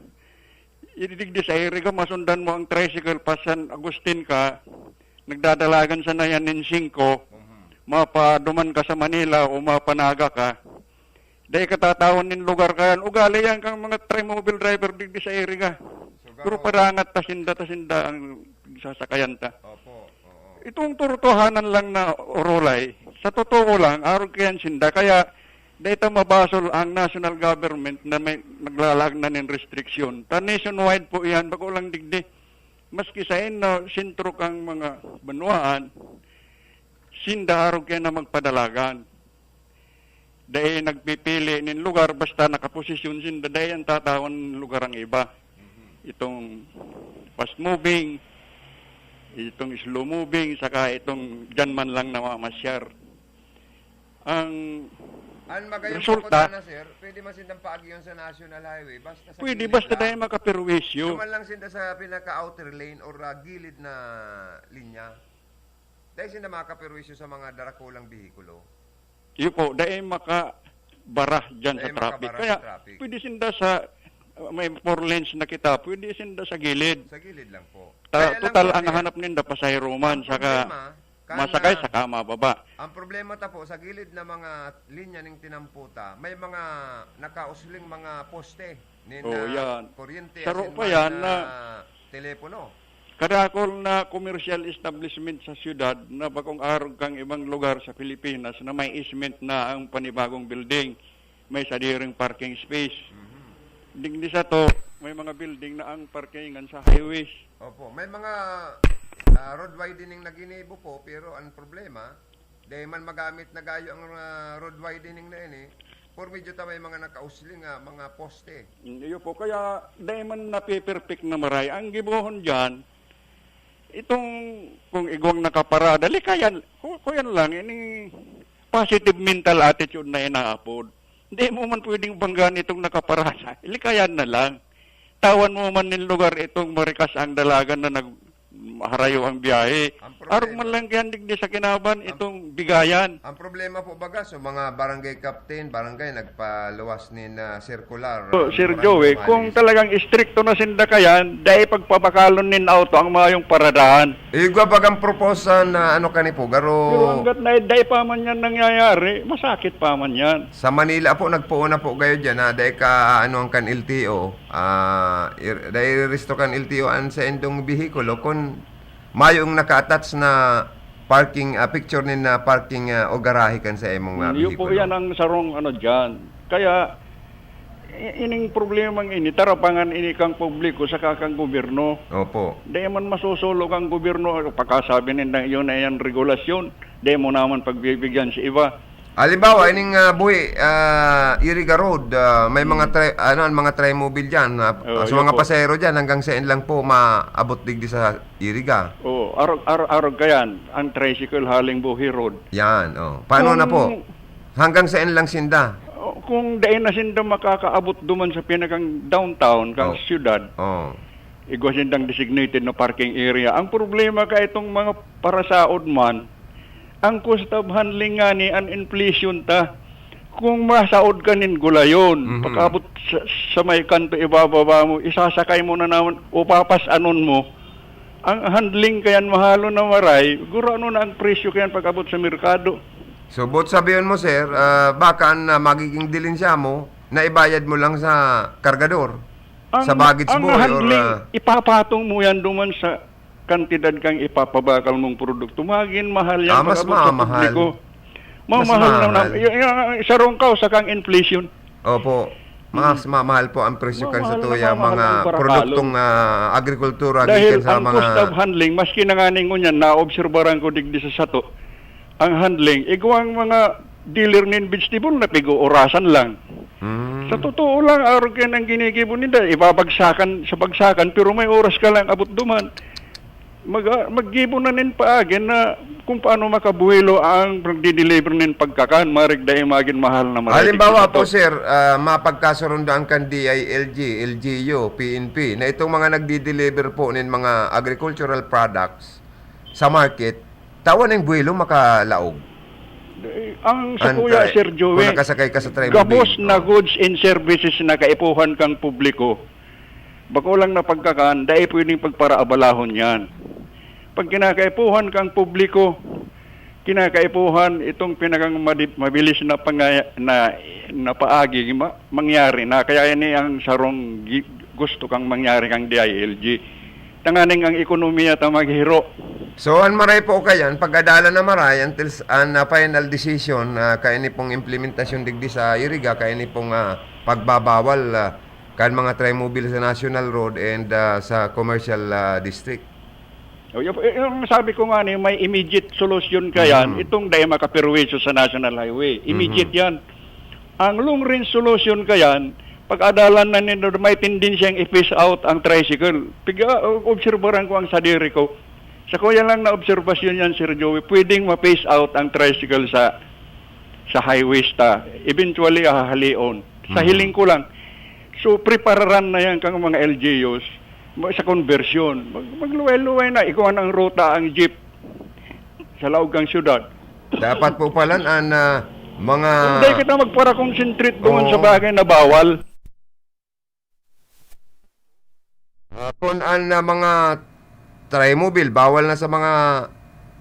Idigdi sa Iriga, masundan mo ang tricycle pa San Agustin ka, nagdadalagan sana yan nin singko, Mhm. mapaduman ka sa Manila o mapanaga ka, dai ka tatawan nin lugar kayan. Ugali yan kang mga trimobile driver digdi sa Iriga. So, Pero garo- parangat ta sinda, ta sinda ang sasakayan ta. Opo, oo. Itong totohanan lang na orolay, sa totoo lang, arog kayan sinda. Kaya, dai ta mabasol ang national government na may naglalag na nin restriction. Ta nationwide po yan, bako lang digdi. Maski sa ino, sentro kang mga banwaan, sinda arog kaya na magpadalagan. Dai nagpipili nin lugar, basta nakaposisyon sinda, dai ang tatawan nin lugar ang iba. Itong fast moving, itong slow moving, saka itong dyan man lang namamasyar. Ang Ang magayon resulta, po na, sir, pwede man sindang paagion sa National Highway, basta sa pwede, gilid basta lang. dai makaperwisyo. Duman lang sinda sa pinaka-outer lane or, ah, gilid na linya. Dai sinda makaperwisyo sa mga darakulang behikulo. Iyo po, dai makabara dyan sa Dai traffic. makabara Kaya sa traffic. pwede sinda sa, uh, may four lanes na kita, pwede sinda sa gilid. Sa gilid lang po. Ta-, Kaya lang total, po, ang sir, hanap ninda, pasahero man, ang saka problema, kana masakay, saka mababa. Ang problema ta po, sa gilid na mga linya ning tinampo ta, may mga nakausling mga poste nin, Oh, ah, yan. kuryente, Saro asin pa man yan na na telepono. Kadakol na commercial establishment sa siyudad na bakong arog kang ibang lugar sa Pilipinas na may easement na ang panibagong building, may sadiring parking space. Mhm. Digdi sa to, may mga building na ang parkingan sa highways. Opo, may mga, ah, road widening na ginibo po, pero ang problema, dai man magamit na gayo ang, ah, road widening na ini, por medyo ta may mga nakausling nga mga poste. Mm, iyo po, kaya dai man napiperpek na maray. Ang gibohon diyan, itong kung igwang nakaparada, likayan, ku-, kuyan lang, ining positive mental attitude na inaapod. Di mo man pwedeng banggaan itong nakaparada. Likayan na lang. Tawan mo man nin lugar itong marikas ang dalagan na nag-, harayo ang biyahe. Ang problema Arog man lang kayan digdi sa kinaban Ang itong bigayan. Ang problema po baga, so mga barangay captain, barangay nagpaluwas nin, ah, circular, So, ah, Sir memorandum Joey, kung halis. talagang istrikto na sinda kayan, dai pagpabakalon nin auto ang mayong paradahan. Igwa bagang proposal na ano kani po, garo Pero hanggat na dai pa man yan nangyayari, masakit pa man yan. Sa Manila po, nagpoon na po kayo dyan, ha? Dai ka, ano, ang kan L T O. Ah, ir-, dai resto kan L T O an sa indong behikulo. Kung mayong naka-attach na parking, ah, picture nin na parking, ah, o garahe kan sa imong, ah, Yun po behikulo. yan ang sarong ano dyan. Kaya, i-, ining problemang ini, tarapangan ini kang publiko saka kang gobyerno. Opo. Dai man masosolo kang gobyerno, pagkasabi ninda, yun na yan, regulasyon. Dai mo naman pagbibigyan sa iba. Halimbawa, ining, ah, buhi, ah, Iriga Road, ah, may mga Hmm. tri-, ano, ang mga trimobile dyan, ah, Oo, sa yun mga po. pasahero dyan, hanggang saan lang po maabot digdi sa Iriga? Oo, arog, arog, arog ka yan. Ang tricycle haling buhi road. Yan, oh. Paano na po? Kung Hanggang saan lang sinda? Oh, kung dai na sinda makakaabot duman sa pinakang downtown, kang Oh. siyudad, Oh. igwa sindang designated na parking area. Ang problema ka itong mga parasaod man, ang cost of handling ngani, an inflation ta. Kung masaod ka nin gulayon, Mhm. pag-abot sa, sa may kanto, ibababa mo, isasakay mo na naman, o papas-anon mo, ang handling kayan mahalo na maray, guro ano na ang presyo kayan pag-abot sa merkado. So, boot sabihon mo, sir, ah, baka an, ah, magiging dilensya mo, naibayad mo lang sa kargador, sa baggage boy, or, ah, ipapatong mo yan duman sa kantidad kang ipapabakal mong produkto. Magin mahal yan. Ah, mas pag-abot sa mamahal. Publiko. Mas mamahal na, mamahal. Y-, y-, sarong ka, usa kang inflation. Opo. Mas mamahal po ang presyo kan sa tuya, mga produktong, ah, agrikultura. Dahil gikan sa ang mga cost of handling, maski na nga ningon yan, naobserbaran ko digdi sa sato, ang handling, igwang mga dealer nin vegetable na pig-oorasan lang. Mm. Sa totoo lang, arog kayo ang ginigibo ninda, ibabagsakan sa bagsakan, pero may oras ka lang abot duman. Mag-, ah, maggibo na nin paagi na kung paano makabuhilo ang pagdi-deliver nin pagkakan, marig dai magin mahal na maray. Halimbawa po, sir, ah, mapagkasurundoan kan D I L G, L G U, P N P, na itong mga nagdi-deliver po nin mga agricultural products sa market, tawan ning buhilo makalaog. Eh, ang sa kuya, Sir Joey, kung nakasakay ka sa trimobile, gabos na goods and services na kaipuhan kang publiko, bako lang na pagkakan, dai pwedeng pagparaabalahon yan. Pag kinakaipuhan kang publiko, kinakaipuhan itong pinakang madi-, mabilis na pangaya-, na, na paagi ma-, mangyari na. Kaya ini ang sarong gi-, gusto kang mangyari kang D I L G. Tanganing ang ekonomiya ta maghiro. So, an maray po kayan, pag-adalan na maray, until s-, an, ah, final decision, ah, kaini pong implementasyon digdi sa Iriga, kaini pong, ah, pagbabawal, ah, kan mga trimobile sa National Road and, ah, sa commercial, ah, district. O, yung, yung sabi ko nga ni, may immediate solution kayan, itong dai makaperwisyo sa National Highway. Immediate yan. Ang long range solution kayan, pag-adalan na nito, may tendensyang i-phase out ang tricycle. Piga-, obserbaran ko ang sadiri ko. Sa kuya lang na obserbasyon yan, Sir Joey, pwedeng ma-phase out ang tricycle sa, sa highways ta. Eventually, hahalion. Sa hiling ko lang. So, prepararan na yan kang mga L G Us ma-, sa conversion. Mag-, magluway-luway na. Ikuha ng ruta ang jeep sa laog kang syudad. Dapat po pala an, ah, mga... Hindi kita magpara-concentrate doon sa bagay na bawal. Ah, kun an, ah, mga trimobile, bawal na sa mga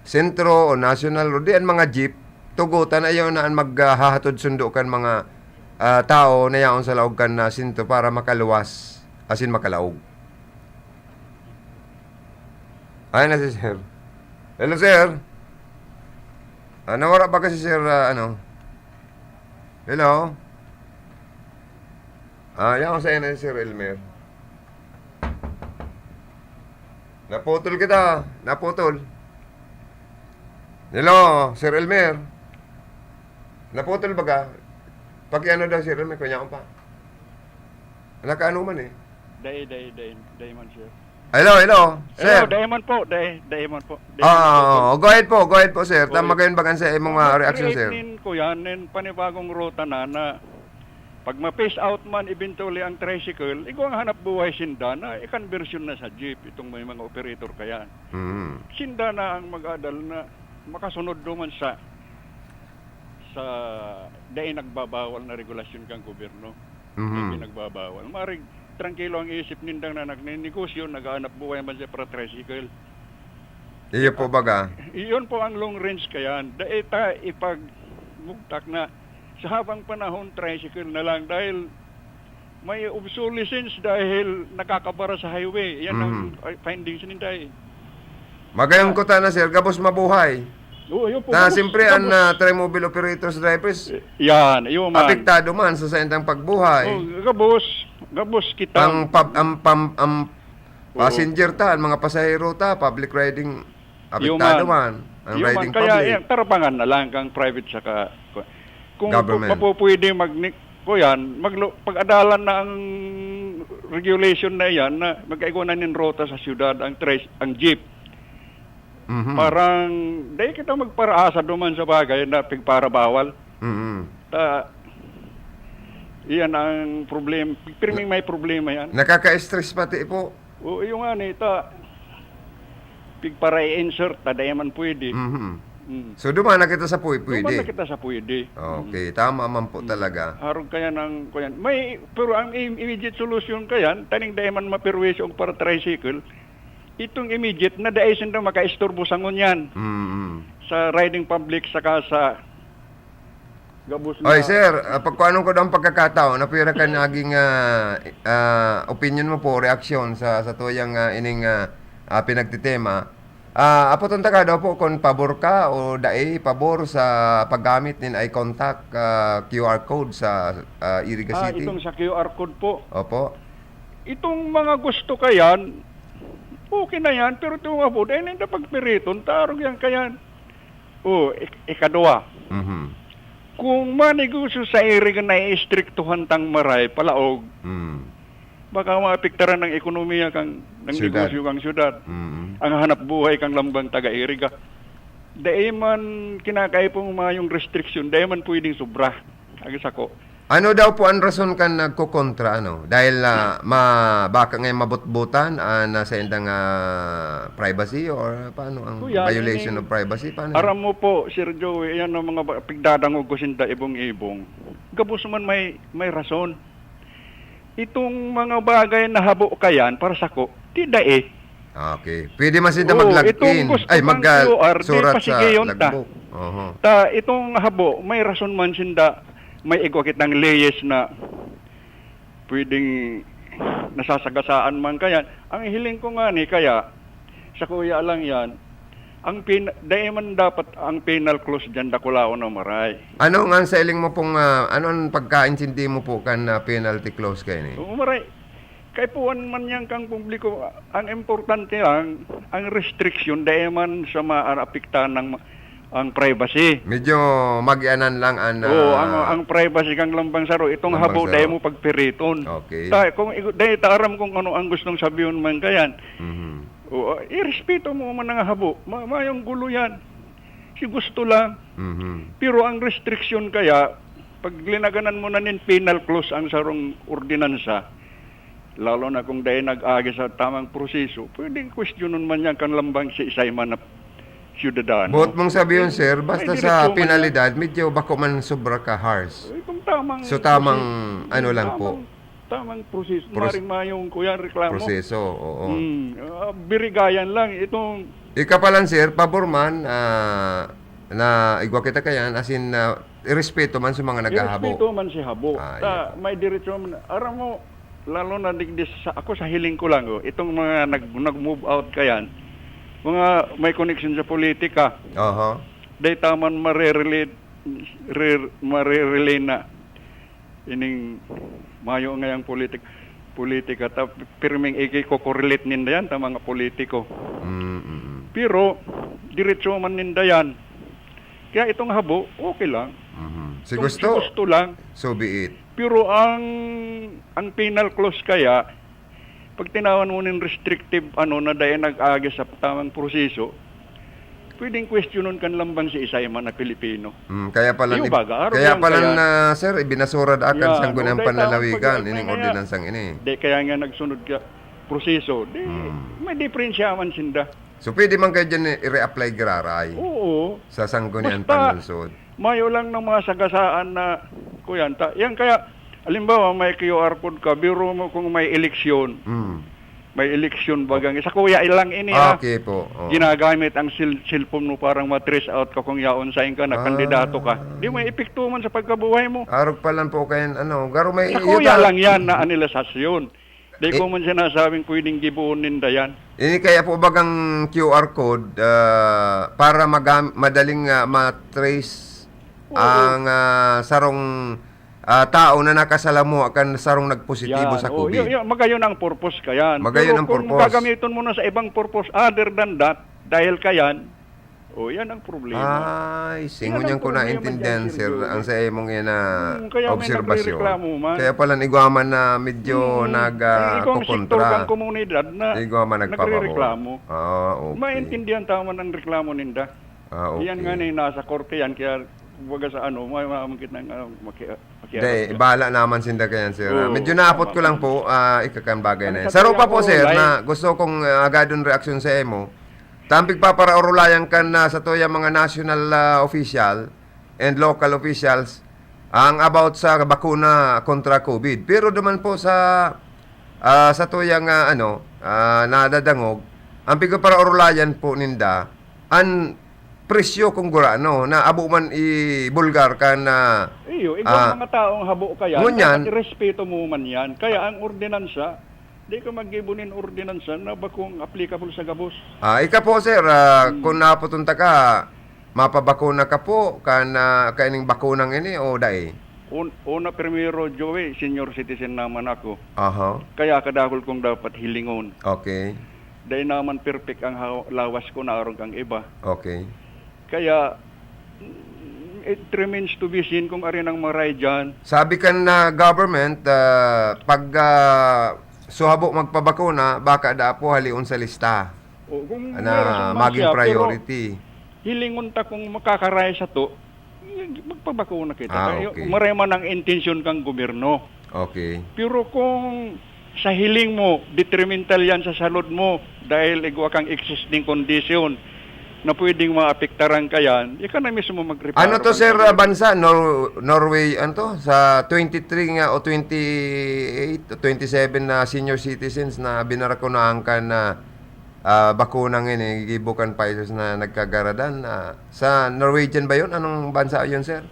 sentro o national road, di an mga jeep, tugotan, ayaw na an maghahatod sundo kan mga, ah, tawo na yaon sa laog kan, ah, sentro para makaluwas asin makalaog. Ay na si sir. Hello, sir. Ah, nawara ba kasi, sir, ah, ano? Hello? Ah, yan ako sa inyo, Sir Elmer. Naputol kita. Naputol. Hello, Sir Elmer. Naputol ba ka? Pakiano daw, Sir Elmer, kunya ko pa. Nakaano man eh. Dai, dai, dai, dai man, sir. Hello, hello, sir. Hello, dai man po, dai, dai man po. Dai man po, sir. Ah, go ahead po, go ahead po, sir. Tama kayo bagan sa imong, ah, reaction, sir. Nin ko yan, nin panibagong ruta na, na pag ma-phase out man eventually ang tricycle, igwang hanap buhay sinda na i-conversion na sa jeep itong may mga operator kayan. Mm. Sinda na ang mag-adal na makasunod duman sa, sa dai nagbabawal na regulasyon kang gobyerno. Mhm. Dai pinagbabawal. Marig, trangkilo ang isip nindang na nagnenegosyo, nag-aanap buhay man siya para tricycle. Iyo po baga. Iyon po ang long range kayan. Dai ta ipagmugtak na sa habang panahon, tricycle na lang dahil may obsolescence dahil nakakabara sa highway. Yan ang, mhm, ay, findings ninda eh. Magayong kuta na, sir, gabos mabuhay. Oo, yun po, ta, gabos, siyempre, ang, gabos, ah, trimobile operators, drivers, eh, yan, iyo man, apektado man sa saindang pagbuhay. Oh, gabos, gabos kita. Ang pab-, ang pam-, ang, oo, passenger ta, ang mga pasahero ta, public riding, apektado man. Iyo man. Ang riding public. Kaya, eh, tarapangan na lang kang private saka, kung, kung government, mapupwede magni-, kuyan, maglo-, pag-adalan na ang regulation na iyan na magkaigwa na nin rota sa syudad ang tres-, ang jeep. Mhm. Parang, dai kita magparaasa duman sa bagay na pigparabawal. Mhm. Ta, iyan ang problem-, pirming may problema yan. Nakaka-stress pati po. Oo, iyo nga ni, ta, pigpara-insert, ta, dai man pwede. Mhm. Mm. So, duman na kita sa pwede, pwede. Duman na kita sa pwede. Okay, mm, tama man po, mm, talaga. Harog kaya ng, kuyan. May, pero ang im-, immediate solution kayan, taning dai man maperwisyo ang para tricycle, itong immediate na dai sinda makaisturbo sa ngunyan. Mm, mm. Sa riding public, saka sa, Gabos na. Oy, sir, ah, pagkuhanon ko daw ang pagkakataon na pwera ka naging, ah, ah, opinion mo po, reaksyon sa, sa tuyang, ah, ining, ah, ah, pinagtitema. Ah, apoton ta ka daw po kung pabor ka o dai pabor sa paggamit nin eye contact, ah, Q R code sa, ah, Iriga Ah, City. Itong sa Q R code po. Opo. Itong mga gusto ka yan, okay na yan, pero itong mga po, dahil na pagpiriton, tarog yan ka yan. Oh, ik-, ikadwa. Mhm. Kung manegosyo sa Iriga na iistriktuhan tang maray, palaog, Mm. baka maapektaran ang ekonomiya kang, ng Syudad. Negosyo kang syudad. Mm. Ang hanap buhay kang lambang taga-Iriga. Dai man kinakaipong mayong restriksyon, dai man pwedeng sobra. Ang sako. Ano daw po ang rason kan nagkokontra, ano? Dahil, ah, ma-, baka ngayon mabutbutan, ah, na sa indang, ah, privacy or paano ang Kuya, violation ini-, of privacy? Paano yan? Aram mo po, Sir Joey, yan ang mga ba-, pigdadangog ko sinda ibong-ibong. Gabos man may, may rason. Itong mga bagay na habo ka yan, para sako, ti dai. Okay. Pwede man sinda Oo, mag-log itong in. Gusto Ay, pang mag, ah, Q R, di surat sa pasigayon ta. Logbook. Oho. Ta, itong habo, may rason man sinda, may igwa kitang leyes na pwedeng nasasagasaan man kaya. Ang hiling ko nga ni, kaya, sa kuya lang yan, ang pin-, dai man dapat ang penal clause dyan, dakulaon na maray. Ano nga sa iling mo pong, ah, ano ang pagkaintindi mo po kan, ah, penalty clause kayo ni? Oo, maray. Kaipuhan man yan kang publiko. Ang importante lang, ang restriction, dai man sa maapektahan ng ma-, ang privacy. Medyo magianan lang an, Oo, ang, ah, ang privacy kang lambang saro, itong lambang habo, saro. Dai mo pagpiriton. Okay. Ta-, kung igo-, dai ta aram kung ano ang gustong sabihon man kayan. Mhm. Oo, irespeto mo man ang habo. Ma-, mayong gulo yan. Si gusto lang. Mhm. Pero ang restriction kaya, pag linaganan mo na nin penal clause ang sarong ordinansa, lalo na kung dai nag-agi sa tamang proseso, pwedeng kwestiyonon man yan kan lambang siisay man na syudadano. Buot mong sabihon, Eh, sir, may basta diretso sa man yan. Penalidad, medyo bako man sobra ka harsh. Eh, kung tamang So, tamang proseso, ano lang po. Tamang, tamang proseso, Pros-, maring mayong kuya reklamo. Proseso, oo. Hmm, ah, birigayan lang. Itong Ika pa lang, sir, pabor man, ah, na igwa kita kayan, as in, ah, irespeto man sa mga naghahabo. Irespeto man si habo. Ah, Ta, yeah. May diretso man. Aram mo, lalo na digdi sa, ako sa hiling ko lang, oh, itong mga nag-, nag-move out kayan, mga may connection sa politika, Oho. Dai ta man marerelate, re-, marerelate na ining mayo ngayang politik-, politika, ta pirming ikiko-correlate ninda yan ta mga politiko. Mm, mm, mm. Pero, diretso man ninda yan. Kaya itong habo, okay lang. Mhm. Si Itong gusto, si gusto lang. So be it. Pero ang, ang penal clause kaya, pag tinawan mo nin restrictive, ano, na dai nag-agi sa tamang proseso, pwedeng kwestiyonon kan lambang siisay man na Pilipino. Hmm, kaya pala Iyo ni-, baga, araw kaya yan pala kaya. na, sir, ibinasura da akan Yeah, sangguniang no, dai taon panlalawigan, pag-, ining kaya nga, ordinansang ini. Di kaya nga nagsunod ka proseso, di, Hmm. may diperensya man sinda. So, pwede man kayo dyan i-reapply giraray Oo. sa sanggunian Basta, panlungsod? Mayo lang na masagasaan na, kuyan, ta-, yan kaya, halimbawa, may Q R code ka, biro mo kung may eleksyon. Mm. May eleksyon bagang isa, kuya, ilang ini, Ah, ha? okay po. Oo. Ginagamit ang sil-, cellphone mo parang ma-trace out ka kung yaon sain ka na Ah. kandidato ka. Di may epekto man sa pagkabuhay mo. Arog pa lang po kayan, ano, garo may Sa iyo kuya ta- lang yan na anilisasyon. Di Eh, ko man sinasabing pwedeng gibohon ninda yan. Ini kaya po bagang Q R code, ah, para magam-, madaling, ah, ma-trace Oo. ang, ah, sarong, ah, tao na nakasalamuha kan sarong nagpositibo Yan. sa Oh, COVID? yun, yun. Magayon ang purpose ka yan. Magayon Pero ang kung purpose. gagamiton mo na sa ibang purpose other than that, dahil ka yan, Oh, yan ang problema. Ay, si Yan ang ngunyan ko problema naintindihan, dyan, sir, Sir Joey. ang sa imong yan na Hmm, kaya may obserbasyon. nagrereklamo man. Kaya pala igwa man na medyo Hmm. nag, Ang ah, ikong sektor kokontra. kang komunidad na Igwa man nagpapabor. nagrereklamo. Ah, okay. Maintindihan ta man ang reklamo ninda. Ah, Yan okay. nga na yung nasa korte yan, kaya kumbaga sa ano, may mamangkit ng, ah, maki-, Dai, makiarap ka. bahala naman sinda kayan, sir. Oo, Medyo naapot tama ko lang po. po, ah, ikakan bagay Ang na yan. sa Saro pa tuya po, ko, sir, like na gusto kong, ah, agadon reaksyon sa imo. Tampig paparaorulayan kan na sa tuya mga national, ah, official and local officials ang about sa bakuna kontra COVID. Pero duman po sa, ah, sa tuya nga, ano, ah, nadadangog, ang pigpaparaorulayan po ninda, an presyo kung gurano, na abo man ibulgar kan, ah, Iyo, igwang ah, mga taong habo ka yan, ngunyan, dapat irespeto mo man yan. Kaya ang ordinansa, di ka maggibo nin ordinansa na bakong applicable sa gabos. Ah, ika po, sir, ah, Hmm. kung naputunta ka, mapabakuna ka po kan, ah, kaining bakunang ini o dai? Un-, una, primero, Joey, senior citizen naman ako. Aha. Kaya kadakul kong dapat hilingon. Okay. Dai naman perfect ang haw-, lawas ko na arog ang iba. Okay. Kaya, mm, it remains to be seen kung arin ang maray dyan. Sabi kan, ah, government, ah, pag, ah, suhabo magpabakuna, baka da po halion sa lista O, kung na meron man maging siya, pero priority. Hilingon ta kung makakaray sa to, magpabakuna kita. Ah, Kaya okay. Maray man ang intensyon kang gobyerno. Okay. Pero kung sa hiling mo, detrimental yan sa salud mo dahil igwa kang existing condition na pwedeng maapektaran ka yan, ika na mismo magreklamo. Ano to, sir, uh, bansa? Nor Norway, ano to? Sa twenty-three nga o twenty-eight o twenty-seven na senior citizens na binarakunahan kan, ah, ah, bakunang ini, gibo kan Pfizer na nagkagaradan. Ah, sa Norwegian ba yun? Anong bansa yun, sir?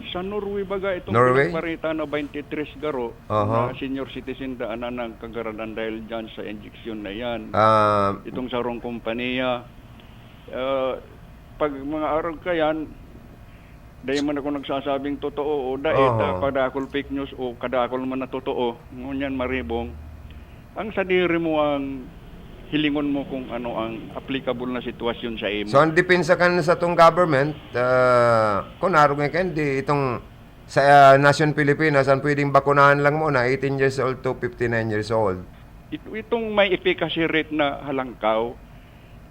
Sa Norway baga itong Norway? Pinagbarita na twenty-three garo Aha. na senior citizen daan na nagkagaradan dahil dyan sa injection na yan. Ah, Itong sarong kompanya, ah, pag mga arog ka yan, dahil man ako nagsasabing totoo o dahil Aha. ta kadakol fake news o kadakol man na totoo, ngunyan maribong, ang sadiri mo ang hilingon mo kung ano ang applicable na sitwasyon sa imo. So, ang depensa kan satong government, ah, kun arog nga kan, di itong sa, ah, nasyon Pilipinas, ang pwedeng bakunahan lang muna, eighteen years old to fifty-nine years old. It-, itong may efficacy rate na halangkaw,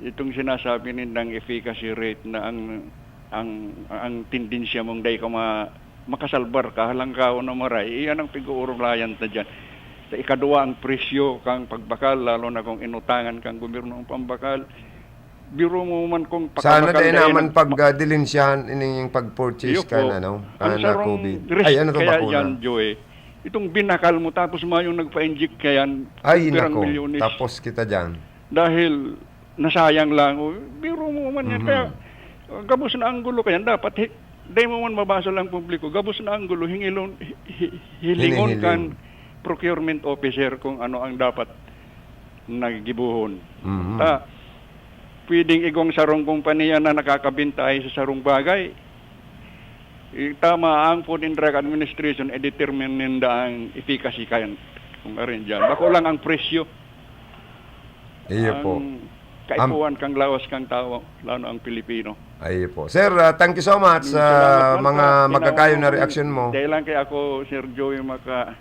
itong sinasabi nindang efficacy rate na ang, ang, ang tendensya mong dai ka ma-, makasalbar ka, halangkaw na maray, iyan ang pag-uurulayan ta dyan. Sa ikaduwa, ang presyo kang pagbakal, lalo na kung inutangan kang gobyerno ang pambakal. Biro mo man kung Sana pakabakal dai dai naman nag- pag, ah, dilinsyahan ining pag-purchase Iyo kan, po. ano, Ang kan, ah, sarong COVID. Risk Ay, ano to, kaya bakuna? Yan, Joey. Itong binakal mo, tapos mayong nagpa-inject ka yan, Ay, pirang nako, milyones. Tapos kita dyan. Dahil nasayang lang. O, biro mo man yan. Mhm. Kaya, uh, gabos na anggulo ka yan. Dapat, hi-, dai mo man mabasa lang publiko. Gabos na anggulo, hingilon, hi-, hi-, hilingon Hinihiling. Kan procurement officer kung ano ang dapat na gibohon. Mhm. Ta, pwedeng igwang sarong kompanya na nakakabinta ay sa sarong bagay. I-, tama, ang Food and Drug Administration, i-determine ninda ang efficacy kayan kung arin dyan. Bako lang ang presyo. Iyo po. Ang kaipuhan kang lawas kang tawo, lalo ang Pilipino. Iyo po. Sir, ah, thank you so much sa mga magkakayo na reaksyon mo. Dahil lang kaya ako, Sir Joey, maka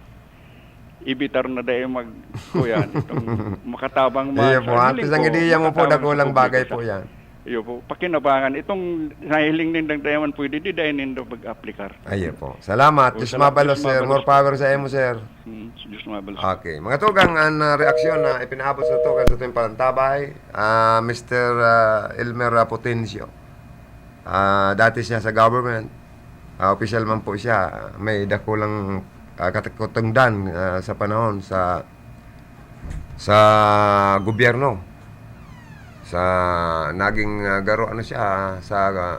ibitar na dai mag-, kuyan, itong makatabang man. Iyo po, at isang ideya mo po, dakulang bagay po yan. Iyo po, pakinabangan. Itong nahiling nindang dai man pwede, di dai nindo pag-aplikar. Iyo po. Salamat. Diyos mabalos, sir. More power sa imo, sir. Hmm, Diyos mabalos. Okay. Mga tugang, ang, ah, reaksyon na ipinaabot sa tugang sa ating palantabay, ah, Mister, ah, Elmer, ah, Potencio. Ah, dati siya sa government. Ah, opisyal man po siya. May dakulang, ah, katakutungdan, ah, sa panahon sa, sa gobyerno. Sa naging, ah, garo, ano siya, ah, sa, ah,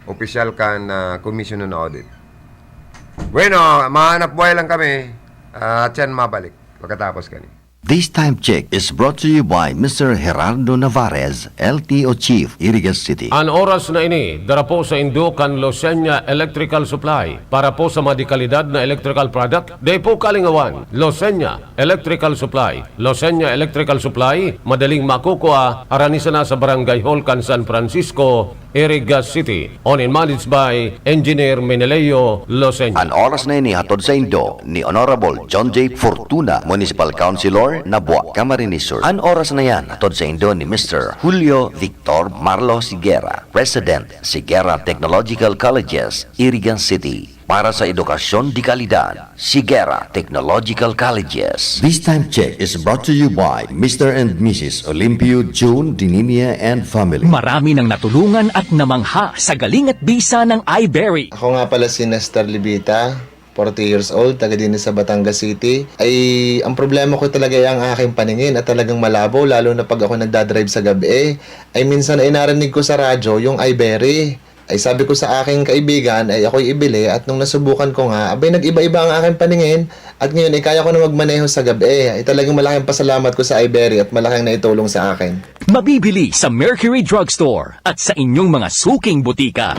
opisyal kan, ah, Commission on Audit. Bueno, mahanap buhay lang kami. Ah, at yan, mabalik pagkatapos kani. This time check is brought to you by Mister Gerardo Navarez, L T O Chief, Iriga City. An oras na ini, dara po sa indo kan Losenya Electrical Supply. Para po sa madikalidad na electrical product, dai po kalingawan. Losenya Electrical Supply. Losenya Electrical Supply, madaling makukua, arani sana sa Barangay Hall kan San Francisco, Iriga City. Owned and managed by Engineer Meneleo Loseño. An oras na ini hatod saindo ni Honorable John J. Fortuna, Municipal Councilor, Nabua, Camarines Sur. An oras na yan hatod saindo ni Mister Julio Victor Marlo Sigera, President, Sigera Technological Colleges, Iriga City. Para sa edukasyon de kalidad, Sigera Technological Colleges. This time check is brought to you by Mister and Missus Olimpio June Dininia and family. Marami nang natulungan at namangha sa galing at bisa ng iBerry. Ako nga pala si Nestor Libita, forty years old, taga din sa Batangas City. Ay, ang problema ko talaga ay ang aking paningin at talagang malabo, lalo na pag ako nagdadrive sa gabi. Ay, minsan ay narinig ko sa radyo yung Iberry. Ay, sabi ko sa aking kaibigan, ay ako'y ibili at nung nasubukan ko nga, abay, nag-iba-iba ang aking paningin at ngayon ay kaya ko na magmaneho sa gabi. Ay, talagang malaking pasalamat ko sa Iberry at malaking naitulong sa akin. Mabibili sa Mercury Drugstore at sa inyong mga suking butika.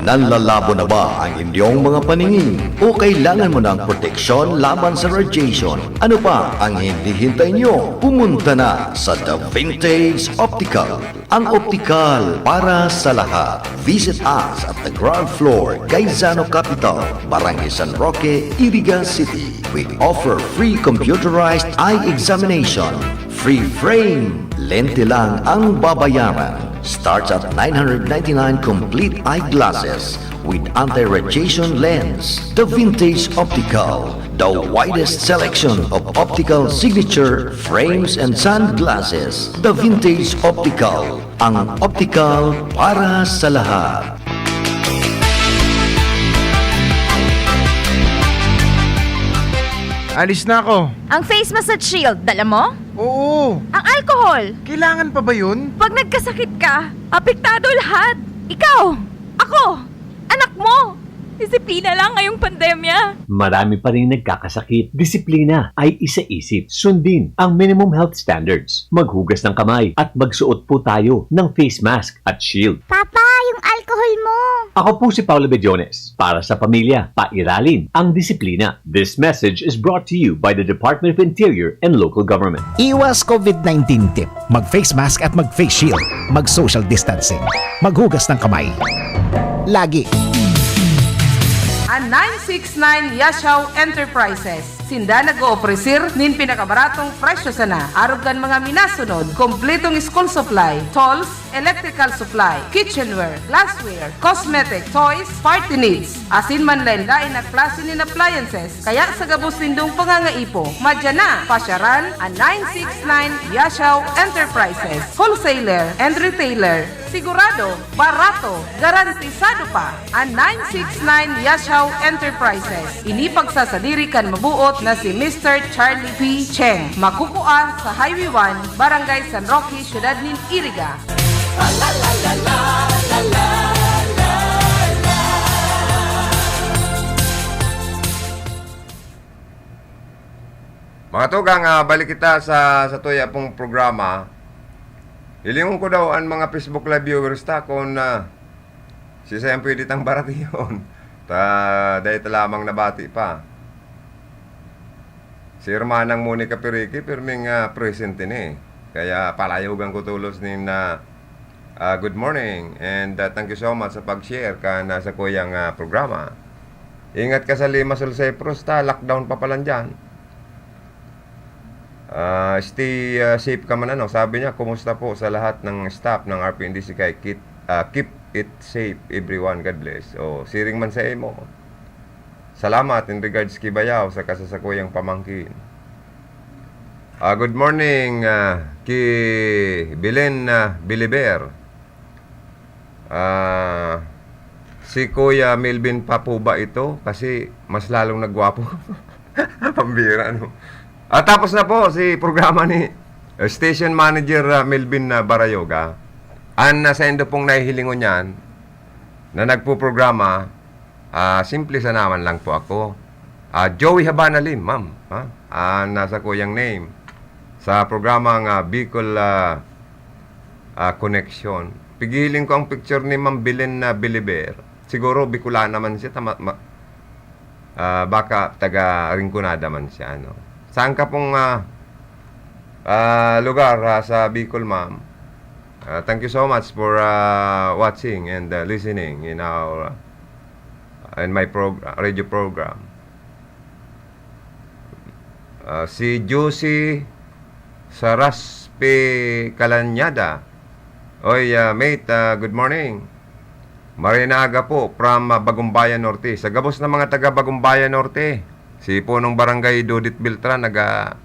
Nanlalabo na ba ang inyong mga paningin? O kailangan mo ng proteksyon laban sa radiation? Ano pa ang hinihintay nyo? Pumunta na sa The Vintage Optical, ang optikal para sa lahat. Visit us at the ground floor, Gaisano Capital, Barangay San Roque, Iriga City. We offer free computerized eye examination, free frame. Lente lang ang babayaran. Starts at nine hundred ninety-nine complete eyeglasses with anti-radiation lens. The Vintage Optical, the widest selection of optical signature frames and sunglasses. The Vintage Optical, ang optical para sa lahat. Alis na ako. Ang face mask at shield, dala mo? Oo. Ang alcohol? Kailangan pa ba yun? Pag nagkasakit ka, apektado lahat. Ikaw, ako, anak mo. Disiplina lang ngayong pandemya. Marami pa ring nagkakasakit. Disiplina ay isaisip. Sundin ang minimum health standards. Maghugas ng kamay at magsuot po tayo ng face mask at shield. Papa, yung alcohol mo! Ako po si Paolo Bediones. Para sa pamilya, pairalin ang disiplina. This message is brought to you by the Department of Interior and Local Government. Iwas COVID nineteen tip. Mag-face mask at mag-face shield. Mag-social distancing. Maghugas ng kamay. Lagi. An nine six nine Yashao Enterprises. Sinda nag-oofreser nin pinakabaratong presyo sana. Arog kan mga minasunod, kompletong school supply, tools, electrical supply, kitchenware, glassware, cosmetic, toys, party needs, asin manlaen-laen na klase nin appliances. Kaya sa gabos nindong pangangaipo, madya na, pasyaran an nine six nine Yashao Enterprises, wholesaler and retailer. Sigurado, barato, garantisado pa an nine six nine Yashao Enterprises. Ini pagsasadiri kan mabuot na si Mister Charlie P. Cheng. Makukua sa Highway one, Barangay San Roque, Siyudad nin Iriga. Mga tugang, ah, balik kita sa, sa tuya pong programa. Hilingon ko daw an mga Facebook Live viewers ta kung, ah, siisay ang pwede tang baratihon. Ta, dai ta lamang nabati pa. Si Hermanang Monica Perique, pirming, ah, present ini. Kaya palayogan ko tolos nin, ah, ah, good morning and, ah, thank you so much sa pag-share kan, ah, sakuyang, ah, programa. Ingat ka sa Limassol, Cyprus, ta, lockdown pa palan diyan. Ah, stay, ah, safe ka man, ano. Sabi niya, "Kumusta po sa lahat ng staff ng R P N D C K? Keep, ah, keep it safe, everyone. God bless." Oh, siring man sa imo. Salamat in regards ki bayaw saka sa sakuyang pamangkin. Ah, good morning, ah, ki Belen, ah, Biliber. Ah, si Kuya Melvin pa po ba ito? Kasi mas lalong nagwapo. Pambira, no? Ah, tapos na po si programa ni, eh, Station Manager, ah, Melvin, ah, Barayoga. An, ah, saindo pong nahihilingon niyan na nagpoprograma, ah, simple sana man lang po ako. Ah, Joey Habana Lim, ma'am, ha? Ah, nasa kuyang name. Sa programang, ah, Bicol, ah, ah, Connection. Pigiling ko ang picture ni Ma'am Belen na Biliber. Siguro Bicolana man siya, tama, ma-, ah, baka taga Rinconada man siya, ano. Saan ka pong, ah, ah, lugar, ah, sa Bicol, ma'am? Ah, thank you so much for, ah, watching and, ah, listening in our, in my prog-, radio program. Ah, si Josie Saraspe Calanyada. Oy, ah, mate, ah, good morning. Marinaga po from, ah, Bagumbayan Norte. Sa gabos ng mga taga Bagumbayan Norte, si Punong Barangay Dodit Beltran, naga-,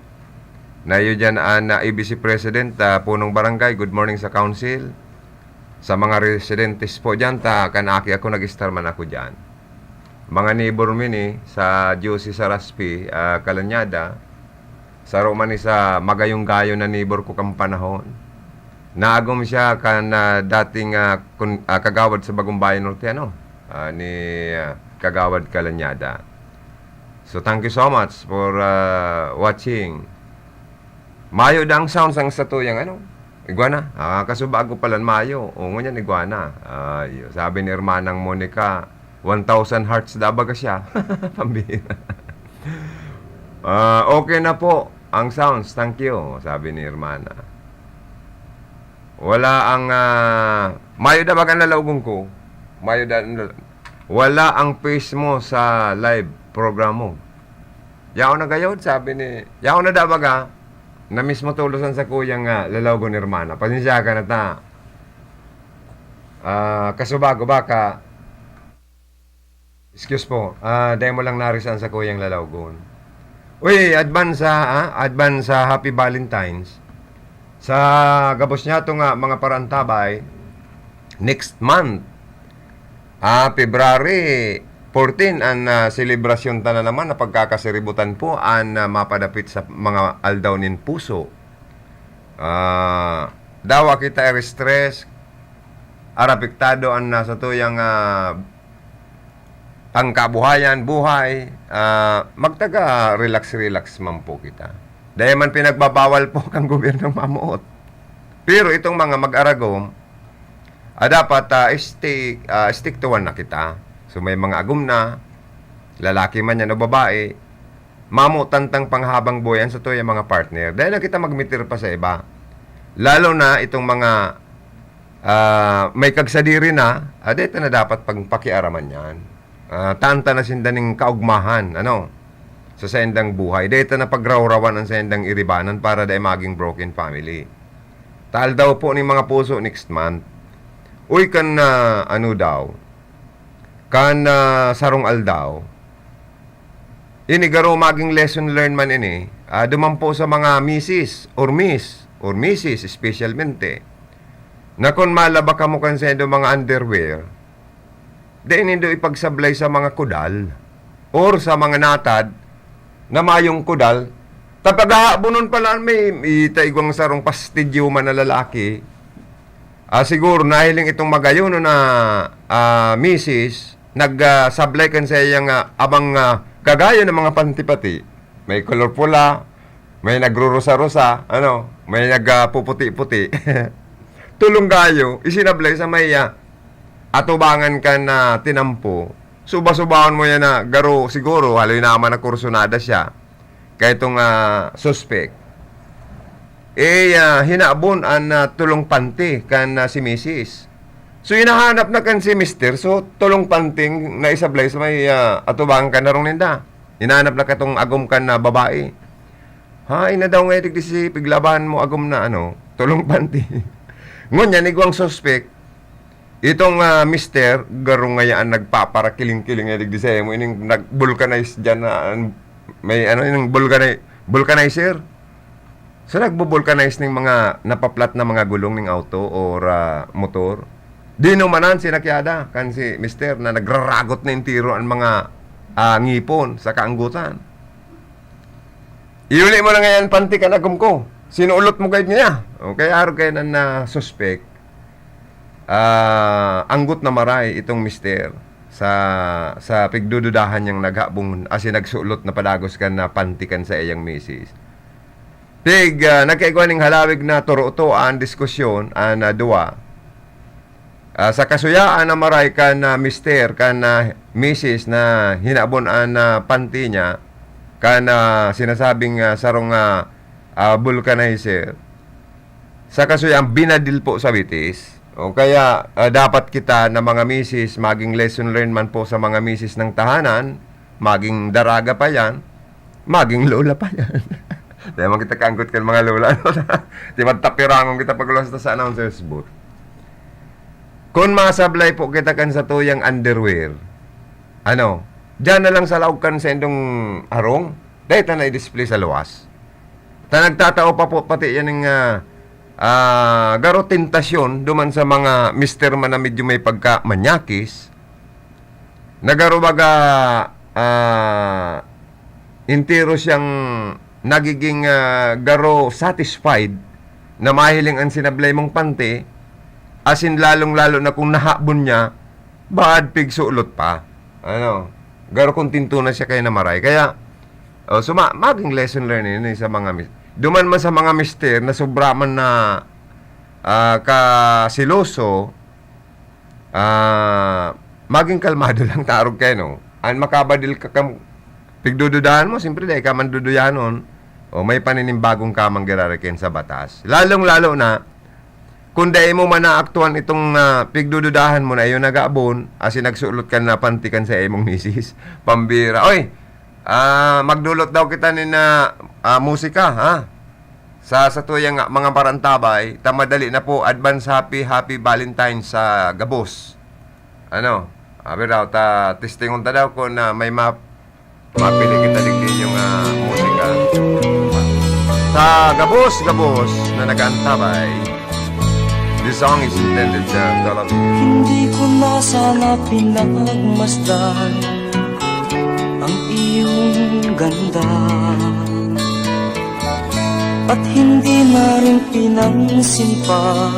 na yun dyan, ah, na A B C President, ah, Punong Barangay, good morning sa Council. Sa mga residentes po diyan, ta kan aki ako, nag-estar man ako diyan. Mga neighbor mi ni sa Diocese Saraspi, ah, Calanyada, saro man ni sa magayong-gayon na neighbor ko kan panahon. Naagom siya kan, ah, dating, ah, kun-, ah, kagawad sa Bagong Bayan Norte, ano, ah, ni, ah, Kagawad Calanyada. So, thank you so much for, ah, watching. Mayo da ang sounds ang satuyang, ano, iguana. Ah, kasubago palan mayo. O, ngunyan iguana. Ay, sabi ni Hermanang Monica, "One thousand hertz da baga siya." Pambihira. Ah, "Okay na po ang sounds, thank you," sabi ni Hermana. Wala ang, ah, mayo da baga ang lalaugon ko. Mayo da ang lal-, wala ang face mo sa live program mo. "Yaon na gayod," sabi ni, "Yaon na da baga." Na mismo tulos an sakuyang, ah, lalaugon, Hermana. Pasensya ka na ta. Ah, kasubago baka, excuse po, ah, dai mo lang narisan sa kuyang lalaugon. Uy, advance, ah, ah, advance, ah, Happy Valentine's. Sa gabos niya to nga mga parantabay, next month, ah, February fourteen, an, ah, selebrasyon ta na naman na pagkakasiributan po an, ah, mapadapit sa mga aldaw nin puso. Ah, dawa kita i-stress, arapektado an nasa tuyang, ah, pangkabuhayan, buhay, ah, magtaga-relax-relax man po kita. Dai man pinagbabawal po kan gobyernong mamoot. Pero itong mga mag-aragom, ah, dapat, ah, stick, ah, stick to one na kita. So, may mga agom na, lalaki man yan o babae, mamotan tang panghabang buhay an satuyang mga partner. Dai na kita magmitir pa sa iba. Lalo na itong mga, ah, may kagsadiri na, ah, dai ta na dapat pagpakiaraman yan. Ah, tanta na sinda ning kaugmahan, ano, sa saindang buhay. Dai ta na pagrawrawan an saindang iribanan para dai maging broken family. Taal daw po ning mga puso next month. Uy, kan, ah, ano daw, kan, ah, sarong aldaw, ini garo maging lesson learned man ini, ah, duman po sa mga misis or miss or misis espesyalmente, na kun malaba kamo kan saindo mga underwear, dai nindo ipagsablay sa mga kudal or sa mga natad na mayong kudal. Ta paghahabonon pala may ita igwang sarong pastidyo man na lalaki. Ah, siguro nahiling itong magayon na, ah, misis, nag, ah, sablay kan saiyang, ah, abang, ah, kagayo ng mga panti pati. May kolor pula, may nagrurusa-rusa, ano, may nag, ah, puputi-puti. Tulong gayo, isinablay sa maiya. Atubangan ka na tinampo. Suba-subahon mo yan na garo, siguro, haloy naman na kursunada siya. Kaya itong, ah, suspek, eh, ah, hinabon an, ah, tulong panty kan, ah, si misis. So, hinahanap na kan si mister. So, tulong panting naisablay sa may, ah, atubangan kan harong ninda. Hinahanap na katong agom kan, ah, babae. Hain na daw nga digdi si piglaban mo agom na, ano, tulong panty. Ngunyan, igwang suspek, itong, ah, mister, garo ngaya an nagpaparakiling-kiling na digdi sa imo, ining nag-vulcanize dyan na, an-, may ano, ining vulcani-, vulcanizer. So, nagbu-vulcanize ning mga napaplat na mga gulong ning auto or, ah, motor. Dinumanan si nakyada kan si mister na nagraragot na entero an mga, ah, ngipon sa kaanggotan. Iuli mo na ngayon panty kan agom ko. Sinuulot mo gayud niya. O, kaya arog kayo na, na suspek. Ah, anggot na maray itong mister sa, sa pigdududahan niyang naghabong asin nagsulot na padagos kan na panty kan sa iyang misis. Pig, ah, nagkaigwa ning halawig na turuto an diskusyon, an, ah, duwa. Ah, sa kasuyaan na maray kan, ah, mister, kan, ah, misis na hinabon an, ah, panty niya, kan, ah, sinasabing, ah, sarong, ah, ah, vulcanizer. Sa kasuyaan, binadil po sa bitis. O kaya, ah, dapat kita na mga misis, maging lesson learned man po sa mga misis ng tahanan, maging daraga pa yan, maging lola pa yan. Dahil man kita kaanggot kan mga lola, ano? Di ba tapirangon kita pag ulas ta sa announcer's booth? Kung masablay po kita kan satuyang underwear, ano, diyan na lang sa laog kan saindong harong, dahil ta na i-display sa luwas. Ta nagtatao pa po pati yan ng, ah, ah, garo tentasyon duman sa mga mister man na medyo may pagkamanyakis, na garo baga, ah, entero siyang nagiging, ah, garo satisfied na mahiling an sinablay mong panty, asin lalong-lalo na kung nahabon niya, baad pigsulot pa. Ano, garo kontento na siya kaya na maray. Kaya, oh, suma-, maging lesson learning yun sa mga mis-, duman man sa mga mister na sobra man na, ah, kasiloso, ah, maging kalmado lang tarog kayo, no? An makabadil ka kam-, pigdududahan mo, siyempre, dai ka man duduyanon, o may paninimbagong kamang girarakin sa batas. Lalong-lalo na, kung dai mo man naaktuan itong, ah, pigdududahan mo na iyo nag-aabon, asin nagsulot ka na pantikan sa imong misis, pambira. Oy, ah, magdulot daw kita nin, ah, ah, musika, ha? Sa, sa tuyang mga parantabay, ta madali na po, advance happy, happy Valentine's sa gabos. Ano? Abi daw, ta, testingon ta daw kung, ah, may ma-, mapili kita digdi yung, ah, musika. Sa gabos, gabos na nag-aantabay, this song is intended, uh, to all of you. Hindi ko na sana pinagmasdan ang iyong ganda, at hindi na rin pinansin pa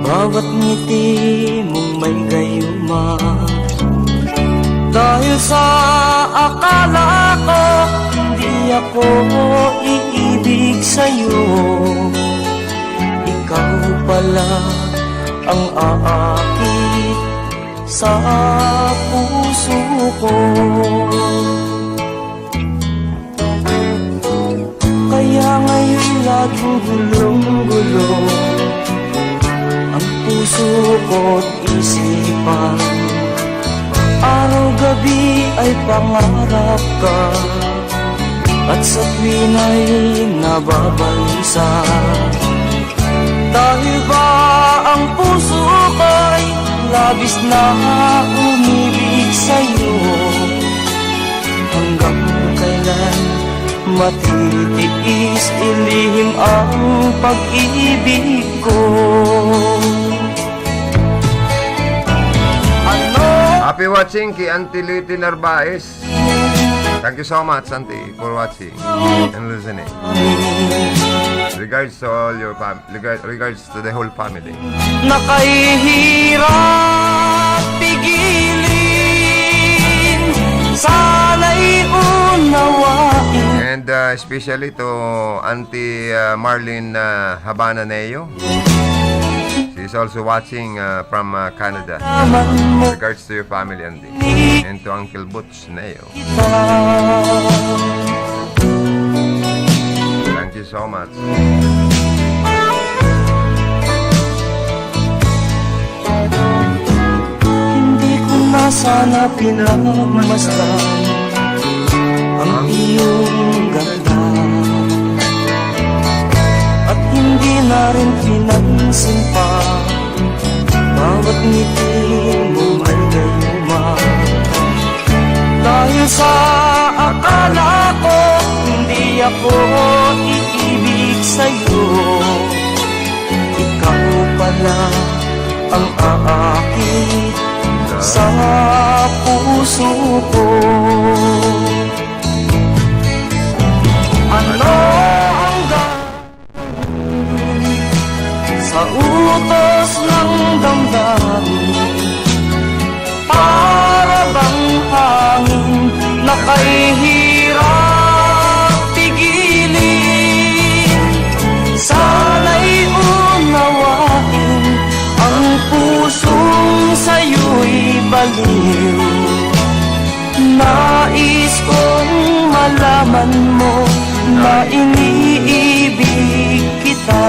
bawat ngiti mong may gayuma. Dahil sa akala ko, hindi ako iibig sa'yo, ikaw pala ang aakit sa puso ko. Kaya ngayon laging gulong-gulo ang puso ko't isipan. Araw-gabi ay pangarap ka, at sa tuwing ay nababalisa. Dahil ba ang puso ko'y labis na umibig sa'yo? Hanggang kailan matitiis ilihim ang pag-ibig ko? Ano? Happy watching kay Auntie Liti Narvaez. Thank you so much, Auntie, for watching and listening. Regards to all your fam-, regards, regards to the whole family. Nakahihirap pigilin, sana'y unawain. And, uh, especially to Auntie, uh, Marlene, uh, Habana Neo. She's also watching, uh, from, uh, Canada. Regards to your family, Auntie. And to Uncle Butch Neo. Thank you so much. Hindi ko na sana pinagmasdan ang iyong ganda, at hindi na rin pinansin pa bawat ngiti mo may gayuma. Dahil sa akala ko, hindi ako iibig sa'yo, ikaw pala ang aakit sa puso ko. Ano ang ga- Sa utos ng damdamin, para bang hangin, nakahihirap pigilin. Sana'y unawain ang pusong sa'yo'y baliw. Nais kong malaman mo na iniibig kita.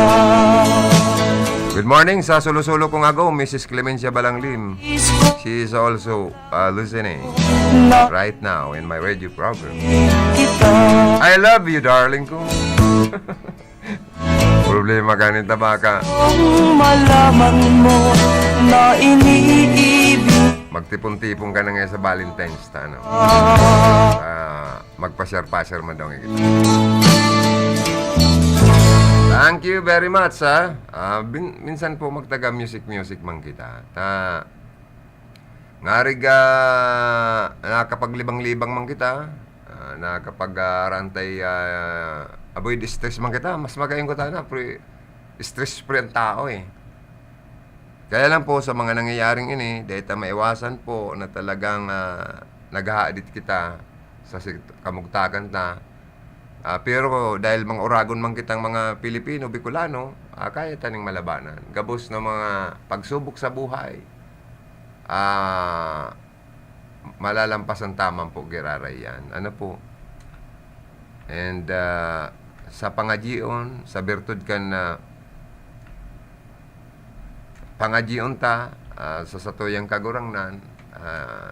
Good morning sa sulo-sulo kong agaw, Missus Clemencia Balanglim. She is also, uh, listening right now in my radio program. I love you, darling ko. Problema ka nin tabaka. Kung malaman mo na iniibig. Magtipon-tipon ka na ngayon sa Valentine's ta, ano? Ah, magpasyar-pasyar man daw ngayon. Thank you very much, ha. Ah, bin-, minsan po magtaga music-music man kita. Ta, ngarig, ah, nakapaglibang-libang man kita, ah, nakapag, ah, rantay, ah, avoid stress man kita, mas magayon ko sana, pre-, stress-free ang tao, eh. Kaya lang po, sa mga nangyayaring ini, dai ta maiwasan po na talagang, ah, naghahadit kita sa sit-, kamugtakan ta. Ah, pero dahil mga oragon man kitang mga Pilipino, Bicolano, ah, kaya ta ning malabanan. Gabos na mga pagsubok sa buhay, ah, malalampasan ta man po giraray yan. Ano po? And, ah, sa pangadyion, sa birtud kan, ah, pangadyion ta, ah, sa satuyang Kagurangnan, ah,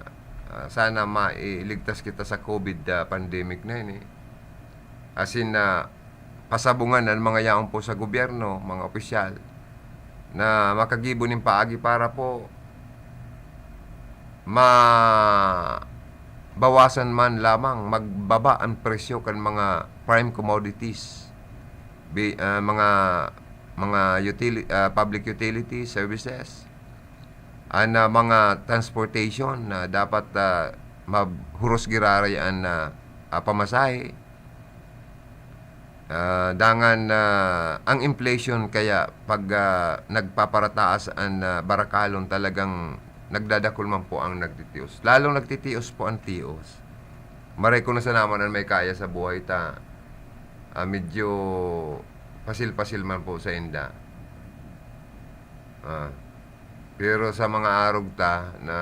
ah, sana mailigtas kita sa covid, ah, pandemic na ini. Asin na pasabungan an mga yaon po sa gobyerno, mga opisyal, na makagibo nin paagi para po mabawasan man lamang, magbaba an presyo kan mga prime commodities, bi-, ah, mga, mga utili-, ah, public utility services, an, ah, mga transportation na dapat, ah, mahuros giraray an, ah, ah, pamasahe. Ah, dangan, ah, ang inflation kaya pag, ah, nagpaparataas an, ah, barakalon, talagang nagdadakul man po ang nagtitios. Lalong nagtitios po ang tios. Maray ko na sana man an may kaya sa buhay ta, ah, medyo pasil-pasil man po sa inda. Ah, pero sa mga arog ta na,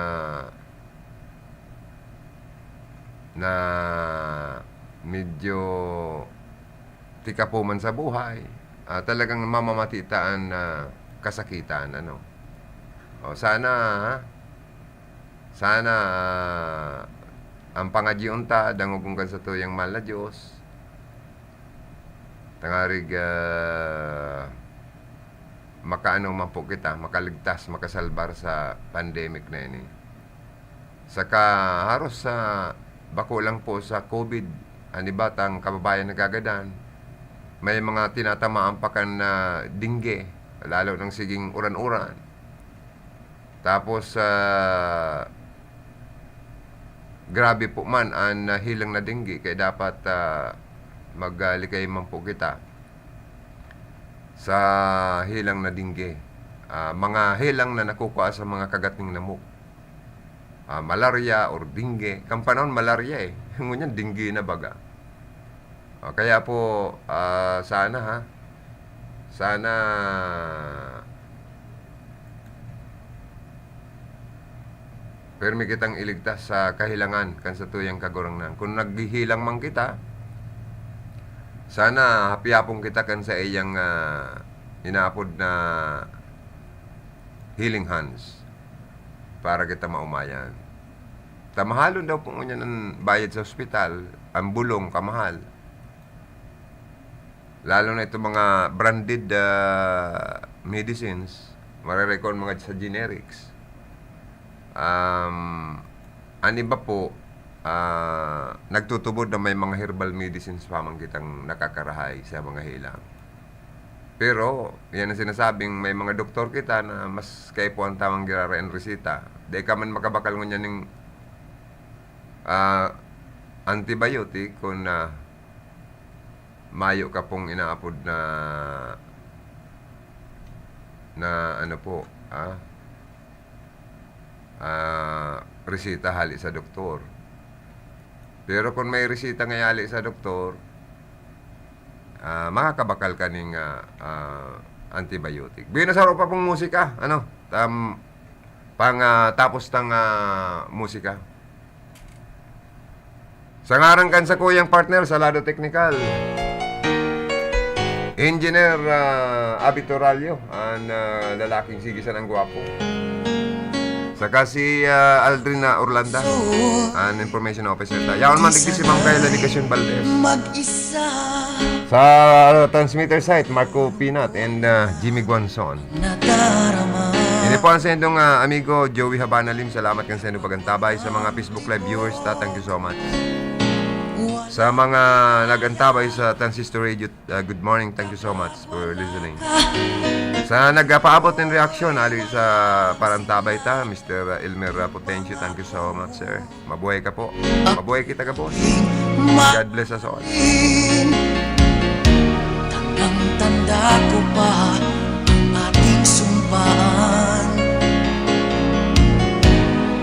na medyo tikapo man sa buhay, ah, talagang mamamati ta an, ah, kasakitan, ano. O, sana, ha? Sana, ah, ang pangadyion ta, dangogon kan satuyang mahal na Dios. Tangarig, ah, makaano man po kita, makaligtas, makasalbar sa pandemic na ini. Saka haros sa, bako lang po sa covid, an iba tang kababayan nagagadan, may mga tinatamaan pa kan, ah, dengue, lalo nang siging uran-uran. Tapos, ah, grabe po man an, ah, helang na dengue, kaya dapat, ah, mag, ah, likay man po kita sa helang na dengue. Ah, mga helang na nakukua sa mga kagat ning lamok. Ah, malarya or dengue. Kan panahon, malarya eh. Ngunyan, dengue na baga. Ah, kaya po, ah, sana ha, sana pirmi kitang iligtas sa kahelangan kan satuyang Kagurangnan. Kun naghehelang man kita, sana hapiapon kita kan saiyang, ah, inaapod na healing hands para kita maomayan. Ta mahalon daw po ngunyan an bayad sa ospital, an bulong kamahal. Lalo na itong mga branded, ah, medicines, marerekon mga sa generics. Um, an iba po, ah, nagtutubod na may mga herbal medicines pa man kitang nakakarahay sa mga helang. Pero, yan ang sinasabing may mga doktor kita na mas kaipuhan ta man giraray an reseta. Dai ka man makabakal ngunyan ning, ah, antibiotic kun, ah, mayo ka pong inaapod na, na ano po, ah, ah, reseta hali sa doktor. Pero kun may reseta nga hali sa doktor, ah, makakabakal ka ning, ah, ah, antibiotic. Bino, saro pa pong musika, ano, tam-, pang, ah, tapos tang, ah, musika. Sa ngaran kan sakuyang partner sa lado teknikal, Engineer, ah, Abi Torallo, an, ah, lalaking sige sanang gwapo. Saka si, ah, Aldrin na Orlanda, an information officer ta. Yaon man digdi si Ma'am Kayla Legacion Valdez. Mag-isa. Sa, ah, transmitter site, Marco Pinat and, ah, Jimmy Guanzon. Nadarama. Ini po ang sa indong, ah, amigo Joey Habana Lim. Salamat kan sa indong pagantabay. Sa mga Facebook Live viewers ta, thank you so much. Sa mga nag-antabay sa Transistor Radio, uh, good morning. Thank you so much for listening. Sa nagpaabot ng reaksyon, ali sa parantabay ta, Mister Elmer Potencio, thank you so much, sir. Mabuhay ka po. Mabuhay kita, gabos. God bless us all. Tandang-tanda ko pa ang ating sumpaan.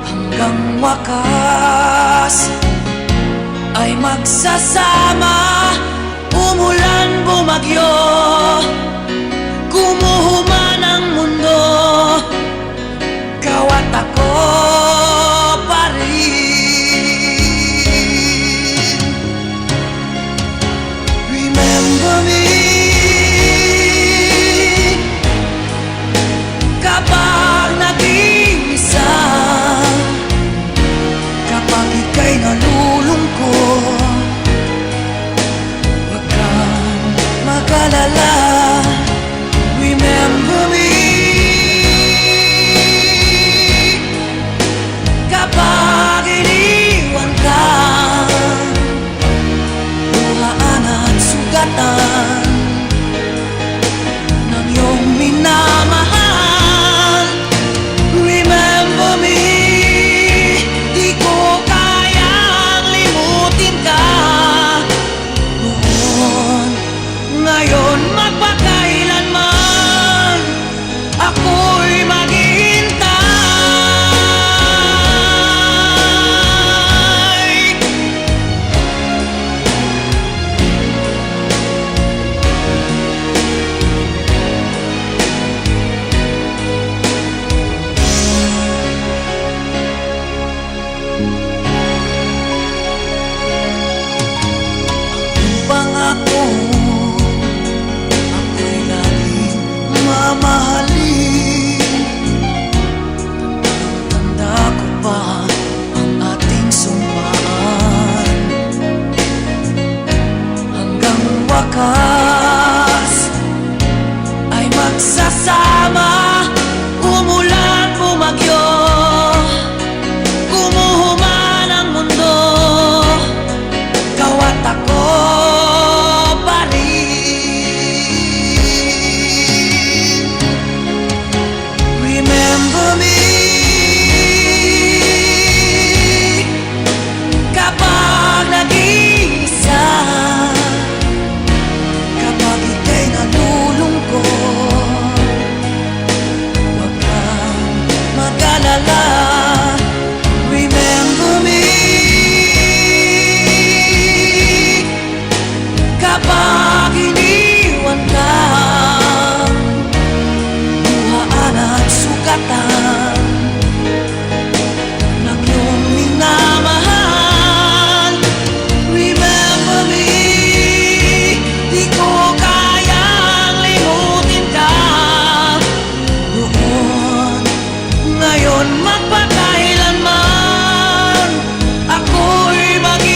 Hanggang wakas ay magsasama. Umulan, bumagyo, gumuho